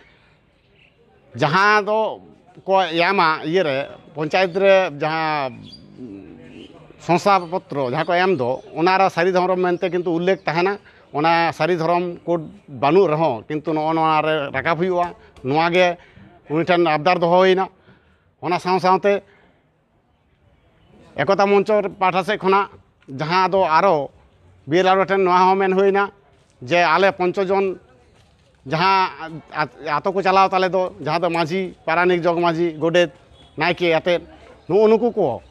ᱡᱟᱦᱟᱸ ᱫᱚ ᱠᱚ ᱮᱢᱟ ᱤᱭᱟᱹ ᱨᱮ, ᱯᱚᱧᱪᱟᱭᱮᱛ ᱨᱮ ᱡᱟᱦᱟᱸ ᱥᱚᱝᱥᱟᱯᱚᱛᱨᱚ ᱡᱟᱦᱟᱸ ᱠᱚ ᱮᱢ ᱫᱚ, ᱚᱱᱟ ᱨᱮ ᱥᱟᱹᱨᱤ ᱫᱷᱚᱨᱚᱢ ᱢᱮᱱᱛᱮ ᱠᱤᱱᱛᱩ ᱩᱞᱞᱮᱠᱷ ᱛᱟᱦᱮᱱᱟ᱾ ᱚᱱᱟ ᱥᱟᱹᱨᱤ ᱫᱷᱚᱨᱚᱢ ᱠᱳᱰ ᱵᱟᱹᱱᱩᱜ ᱨᱮᱦᱚᱸ ᱠᱤᱱᱛᱩ ᱱᱚᱜᱼᱚ ᱱᱚᱣᱟ ᱨᱮ ᱨᱟᱠᱟᱵ ᱦᱩᱭᱩᱜᱼᱟ, ᱱᱚᱣᱟ ᱜᱮ ᱩᱱᱤ ᱴᱷᱮᱱ ᱟᱵᱫᱟᱨ ᱫᱚᱦᱚ ᱦᱩᱭᱱᱟ᱾ ᱚᱱᱟ ᱥᱟᱶ ᱥᱟᱶᱛᱮ ᱮᱠᱚᱛᱟ ᱢᱚᱧᱪᱚ ᱯᱟᱦᱴᱟ ᱥᱮᱫ ᱠᱷᱚᱱᱟᱜ ᱡᱟᱦᱟᱸ ᱫᱚ ᱟᱨᱚ ᱵᱤ ᱮᱞ ᱟᱨ ᱳ ᱴᱷᱮᱱ ᱱᱚᱣᱟ ᱦᱚᱸ ᱢᱮᱱ ᱦᱩᱭᱱᱟ ᱡᱮ ᱟᱞᱮ ᱯᱚᱧᱪᱚ ᱡᱚᱱ ᱡᱟᱦᱟᱸ ᱟ-, ᱟᱛᱳ ᱠᱚ ᱪᱟᱞᱟᱣ ᱛᱟᱞᱮ ᱫᱚ, ᱡᱟᱦᱟᱸ ᱫᱚ ᱢᱟᱹᱡᱷᱤ, ᱯᱟᱨᱟᱱᱤᱠ, ᱡᱚᱜᱽ ᱢᱟᱹᱡᱷᱤ, ᱜᱚᱰᱮᱛ, ᱱᱟᱭᱠᱮ ᱟᱛᱮᱫ, ᱱᱩᱜᱼᱩ ᱱᱩᱠᱩ ᱠᱚ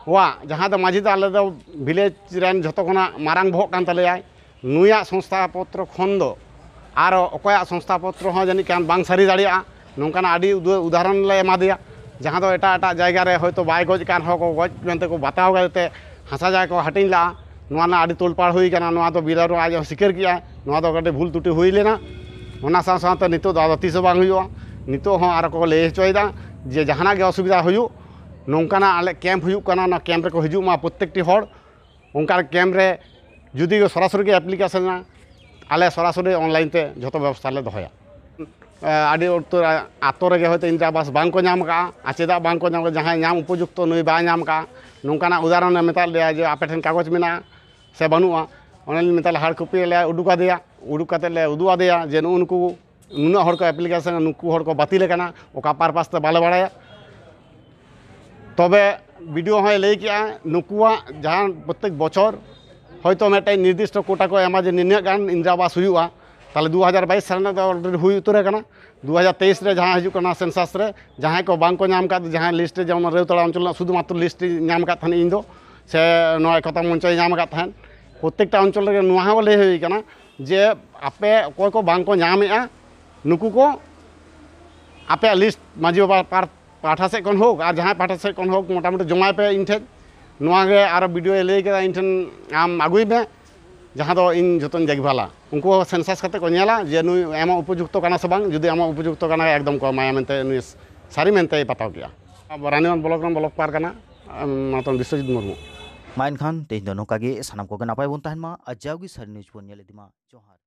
ᱣᱟᱜ, ᱡᱟᱦᱟᱸ ᱫᱚ ᱢᱟᱹᱡᱷᱤ ᱫᱚ ᱟᱞᱮ ᱫᱚ ᱵᱷᱤᱞᱮᱡᱽ ᱨᱮᱱ ᱡᱷᱚᱛᱚ ᱠᱷᱚᱱᱟᱜ ᱢᱟᱨᱟᱝ ᱵᱚᱦᱚᱜ ᱠᱟᱱ ᱛᱟᱞᱮᱭᱟᱭ, ᱱᱩᱭᱟᱜ ᱥᱚᱝᱥᱛᱷᱟ ᱯᱚᱛᱨᱚ ᱠᱷᱚᱱ ᱫᱚ ᱟᱨᱚ ᱚᱠᱚᱭᱟᱜ ᱥᱚᱝᱥᱛᱷᱟ ᱯᱚᱛᱨᱚ ᱦᱚᱸ ᱡᱟᱹᱱᱤᱡ ᱠᱷᱟᱱ ᱵᱟᱝ ᱥᱟᱹᱨᱤ ᱫᱟᱲᱮᱭᱟᱜᱼᱟ᱾ ᱱᱚᱝᱠᱟᱱᱟᱜ ᱟᱹᱰᱤ ᱩᱫᱟᱹ-, ᱩᱫᱟᱦᱚᱨᱚᱱ ᱞᱮ ᱮᱢᱟ ᱫᱮᱭᱟ, ᱡᱟᱦᱟᱸ ᱫᱚ ᱮᱴᱟᱜ ᱮᱴᱟᱜ ᱡᱟᱭᱜᱟ ᱨᱮ ᱦᱚᱭᱛᱳ ᱵᱟᱭ ᱜᱚᱡ ᱠᱟᱱ ᱨᱮᱦᱚᱸ ᱠᱚ ᱜᱚᱡ ᱢᱮᱱᱛᱮ ᱠᱚ ᱵᱟᱛᱟᱣ ᱠᱟᱛᱮ ᱦᱟᱥᱟ ᱡᱟᱭᱜᱟ ᱠᱚ ᱦᱟᱹᱴᱤᱧ ᱞᱮᱫᱼᱟ᱾ ᱱᱚᱣᱟ ᱨᱮᱱᱟᱜ ᱟᱹᱰᱤ ᱛᱳᱞᱯᱟᱲ ᱦᱩᱭ ᱠᱟᱱᱟ᱾ ᱱᱚᱣᱟ ᱫᱚ ᱵᱤᱨᱟᱴ ᱟᱡ ᱦᱚᱸ ᱥᱤᱠᱟᱹᱨ ᱠᱮᱜᱼᱟᱭ, ᱱᱚᱣᱟ ᱫᱚ ᱠᱟᱹᱴᱤᱡ ᱵᱷᱩᱞ ᱛᱩᱴᱤ ᱦᱩᱭ ᱞᱮᱱᱟ᱾ ᱚᱱᱟ ᱥᱟᱶ ᱥᱟᱶᱛᱮ ᱱᱤᱛᱚᱜ ᱫᱚ ᱟᱫᱚ ᱛᱤᱥ ᱦᱚᱸ ᱵᱟᱝ ᱦᱩᱭᱩᱜᱼᱟ᱾ ᱱᱤᱛᱚᱜ ᱦᱚᱸ ᱟᱨᱚ ᱠᱚ ᱞᱟᱹᱭ ᱦᱚᱪᱚᱭᱮᱫᱟ ᱡᱮ ᱡᱟᱦᱟᱱᱟᱜ ᱜᱮ ᱚᱥᱩᱵᱤᱫᱷᱟ ᱦᱩᱭᱩᱜ, ᱱᱚᱝᱠᱟᱱᱟᱜ ᱟᱞᱮ ᱠᱮᱢᱯ ᱦᱩᱭᱩᱜ ᱠᱟᱱᱟ, ᱚᱱᱟ ᱠᱮᱢᱯ ᱨᱮᱠᱚ ᱦᱤᱡᱩᱜ ᱢᱟ ᱯᱨᱚᱛᱛᱮᱠᱴᱤ ᱦᱚᱲ᱾ ᱚᱱᱠᱟᱱ ᱠᱮᱢᱯ ᱨᱮ ᱡᱩᱫᱤ ᱥᱚᱨᱟᱥᱚᱨᱤ ᱜᱮ ᱮᱯᱞᱤᱠᱮᱥᱚᱱᱟ, ᱟᱞᱮ ᱥᱚᱨᱟᱥᱚᱨᱤ ᱚᱱᱞᱟᱭᱤᱱ ᱛᱮ ᱡᱷᱚᱛᱚ ᱵᱮᱵᱚᱥᱛᱷᱟ ᱞᱮ ᱫᱚᱦᱚᱭᱟ᱾ ᱮ, ᱟᱹᱰᱤ ᱩᱛᱟᱹᱨ ᱟᱛᱳ ᱨᱮᱜᱮ ᱦᱚᱭᱛᱳ ᱤᱱᱫᱨᱟ ᱟᱵᱟᱥ ᱵᱟᱝ ᱠᱚ ᱧᱟᱢ ᱠᱟᱜᱼᱟ᱾ ᱟᱨ ᱪᱮᱫᱟᱜ ᱵᱟᱝ ᱠᱚ ᱧᱟᱢ ᱠᱟᱜᱼᱟ? ᱡᱟᱦᱟᱸᱭ ᱧᱟᱢ ᱩᱯᱚᱡᱩᱠᱛᱚ ᱱᱩᱭ ᱵᱟᱭ ᱧᱟᱢ ᱠᱟᱜᱼᱟ, ᱱᱚᱝᱠᱟᱱᱟᱜ ᱩᱫᱟᱦᱚᱨᱚᱱᱮ ᱢᱮᱛᱟᱫ ᱞᱮᱭᱟ ᱡᱮ, "ᱟᱯᱮ ᱴᱷᱮᱱ ᱠᱟᱜᱚᱡᱽ ᱢᱮᱱᱟᱜᱼᱟ ᱥᱮ ᱵᱟᱹᱱᱩᱜᱼᱟ?" ᱚᱱᱮ ᱞᱤᱧ ᱢᱮᱛᱟᱫ ᱞᱮᱭᱟ, ᱦᱟᱨᱰ ᱠᱚᱯᱤ ᱞᱮ ᱩᱰᱩᱠ ᱟᱫᱮᱭᱟ, ᱩᱰᱩᱠ ᱠᱟᱛᱮᱫ ᱞᱮ ᱩᱫᱩᱜ ᱟᱫᱮᱭᱟ ᱡᱮ, ᱱᱩᱜᱼᱩ ᱱᱩᱠᱩ ᱱᱩᱱᱟᱹᱜ ᱦᱚᱲ ᱠᱚ ᱮᱯᱞᱤᱠᱮᱥᱚᱱ, ᱱᱩᱠᱩ ᱦᱚᱲ ᱠᱚ ᱵᱟᱹᱛᱤᱞ ᱟᱠᱟᱱᱟ, ᱚᱠᱟ ᱯᱟᱨᱯᱟᱥ ᱛᱮ ᱵᱟᱞᱮ ᱵᱟᱲᱟᱭᱟ᱾ ᱛᱚᱵᱮ ᱵᱤ ᱰᱤ ᱳ ᱦᱚᱸᱭ ᱞᱟᱹᱭ ᱠᱮᱜᱼᱟ, ᱱᱩᱠᱩᱣᱟᱜ ᱡᱟᱦᱟᱸ ᱯᱨᱚᱛᱛᱮᱠ ᱵᱚᱪᱷᱚᱨ ᱦᱚᱭᱛᱳ ᱢᱤᱫᱴᱮᱱ ᱱᱤᱨᱫᱤᱥᱴᱚ ᱠᱳᱴᱟ ᱠᱚ ᱮᱢᱟ ᱡᱮ ᱱᱤᱱᱟᱹᱜ ᱜᱟᱱ ᱤᱱᱫᱨᱟ ᱟᱵᱟᱥ ᱦᱩᱭᱩᱜᱼᱟ, ᱛᱟᱦᱚᱞᱮ ᱫᱩ ᱦᱟᱡᱟᱨ ᱵᱟᱭᱤᱥ ᱥᱟᱞ ᱨᱮᱱᱟᱜ ᱫᱚ already ᱦᱩᱭ ᱩᱛᱟᱹᱨ ᱟᱠᱟᱱᱟ᱾ ᱫᱩ ᱦᱟᱡᱟᱨ ᱛᱮᱭᱤᱥ ᱨᱮ ᱡᱟᱦᱟᱸ ᱦᱤᱡᱩᱜ ᱠᱟᱱᱟ ᱥᱮᱱᱥᱟᱥ ᱨᱮ, ᱡᱟᱦᱟᱸᱭ ᱠᱚ ᱵᱟᱝ ᱠᱚ ᱧᱟᱢ ᱟᱠᱟᱫ, ᱡᱟᱦᱟᱸᱭ ᱞᱤᱥᱴ ᱨᱮ, ᱡᱮᱢᱚᱱ ᱨᱮᱣᱛᱟᱲᱟ ᱚᱧᱪᱚᱞ ᱨᱮᱱᱟᱜ ᱥᱩᱫᱷᱩ ᱢᱟᱛᱨᱚ ᱞᱤᱥᱴ ᱤᱧ ᱧᱟᱢ ᱟᱠᱟᱫ ᱛᱟᱦᱮᱸᱫ ᱤᱧ ᱫᱚ, ᱥᱮ ᱱᱚᱣᱟ ᱮᱠᱚᱛᱟ ᱢᱚᱧᱪᱚᱭ ᱧᱟᱢ ᱟᱠᱟᱫ ᱛᱟᱦᱮᱸᱫ, ᱯᱨᱚᱛᱛᱮᱠᱴᱟ ᱚᱧᱪᱚᱞ ᱨᱮᱜᱮ ᱱᱚᱣᱟ ᱦᱚᱸ ᱞᱟᱹᱭ ᱦᱩᱭ ᱟᱠᱟᱱᱟ ᱡᱮ ᱟᱯᱮ ᱚᱠᱚᱭ ᱠᱚ ᱵᱟᱝ ᱠᱚ ᱧᱟᱢᱮᱜᱼᱟ, ᱱᱩᱠᱩ ᱠᱚ ᱟᱯᱮᱭᱟᱜ ᱞᱤᱥᱴ ᱢᱟᱹᱡᱷᱤ ᱵᱟᱵᱟ ᱯᱟᱨ-, ᱯᱟᱦᱴᱟ ᱥᱮᱫ ᱠᱷᱚᱱ ᱦᱳᱠ ᱟᱨ ᱡᱟᱦᱟᱸᱭ ᱯᱟᱦᱴᱟ ᱥᱮᱫ ᱠᱷᱚᱱ ᱦᱳᱠ, ᱢᱚᱴᱟᱢᱩᱴᱤ ᱡᱚᱢᱟᱭ ᱯᱮ ᱤᱧ ᱴᱷᱮᱱ᱾ ᱱᱚᱣᱟ ᱜᱮ ᱟᱨᱚ ᱵᱤ ᱰᱤ ᱳᱭ ᱞᱟᱹᱭ ᱠᱮᱫᱟ, ᱤᱧ ᱴᱷᱮᱱ ᱟᱢ ᱟᱹᱜᱩᱭ ᱢᱮ, ᱡᱟᱦᱟᱸ ᱫᱚ ᱤᱧ ᱡᱷᱚᱛᱚᱧ ᱫᱮᱠᱷᱵᱷᱟᱞᱟ᱾ ᱩᱱᱠᱩ ᱦᱚᱸ ᱥᱮᱱᱥᱟᱥ ᱠᱟᱛᱮ ᱠᱚ ᱧᱮᱞᱟ ᱡᱮ ᱱᱩᱭ ᱮᱢᱚᱜ ᱩᱯᱚᱡᱩᱠᱛᱚ ᱠᱟᱱᱟ ᱥᱮ ᱵᱟᱝ᱾ ᱡᱩᱫᱤ ᱮᱢᱚᱜ ᱩᱯᱚᱡᱩᱠᱛᱚ ᱠᱟᱱᱟ, ᱮᱠᱫᱚᱢ ᱠᱚ ᱮᱢᱟᱭᱟ ᱢᱮᱱᱛᱮ ᱱᱩᱭ ᱥᱟᱹᱨᱤ ᱢᱮᱱᱛᱮᱭ ᱵᱟᱛᱟᱣ ᱠᱮᱜᱼᱟ᱾ ᱟᱵᱚ ᱨᱟᱱᱤᱜᱚᱸᱡᱽ ᱵᱞᱚᱠ ᱨᱮᱱ ᱵᱞᱚᱠ ᱯᱟᱨᱜᱟᱱᱟ, ᱮᱢ, ᱢᱟᱱᱚᱛᱟᱱ ᱵᱤᱥᱥᱚᱡᱤᱛ ᱢᱩᱨᱢᱩ᱾ ᱢᱟ ᱮᱱᱠᱷᱟᱱ ᱛᱮᱦᱮᱧ ᱫᱚ ᱱᱚᱝᱠᱟ ᱜᱮ, ᱥᱟᱱᱟᱢ ᱠᱚᱜᱮ ᱱᱟᱯᱟᱭ ᱵᱚᱱ ᱛᱟᱦᱮᱱ ᱢᱟ ᱟᱨ ᱡᱟᱣᱜᱮ ᱥᱟᱹᱨᱤ ᱱᱤᱭᱩᱡᱽ ᱵᱚᱱ ᱧᱮᱞ ᱤᱫᱤ ᱢᱟ᱾ ᱡᱚᱦᱟᱨ᱾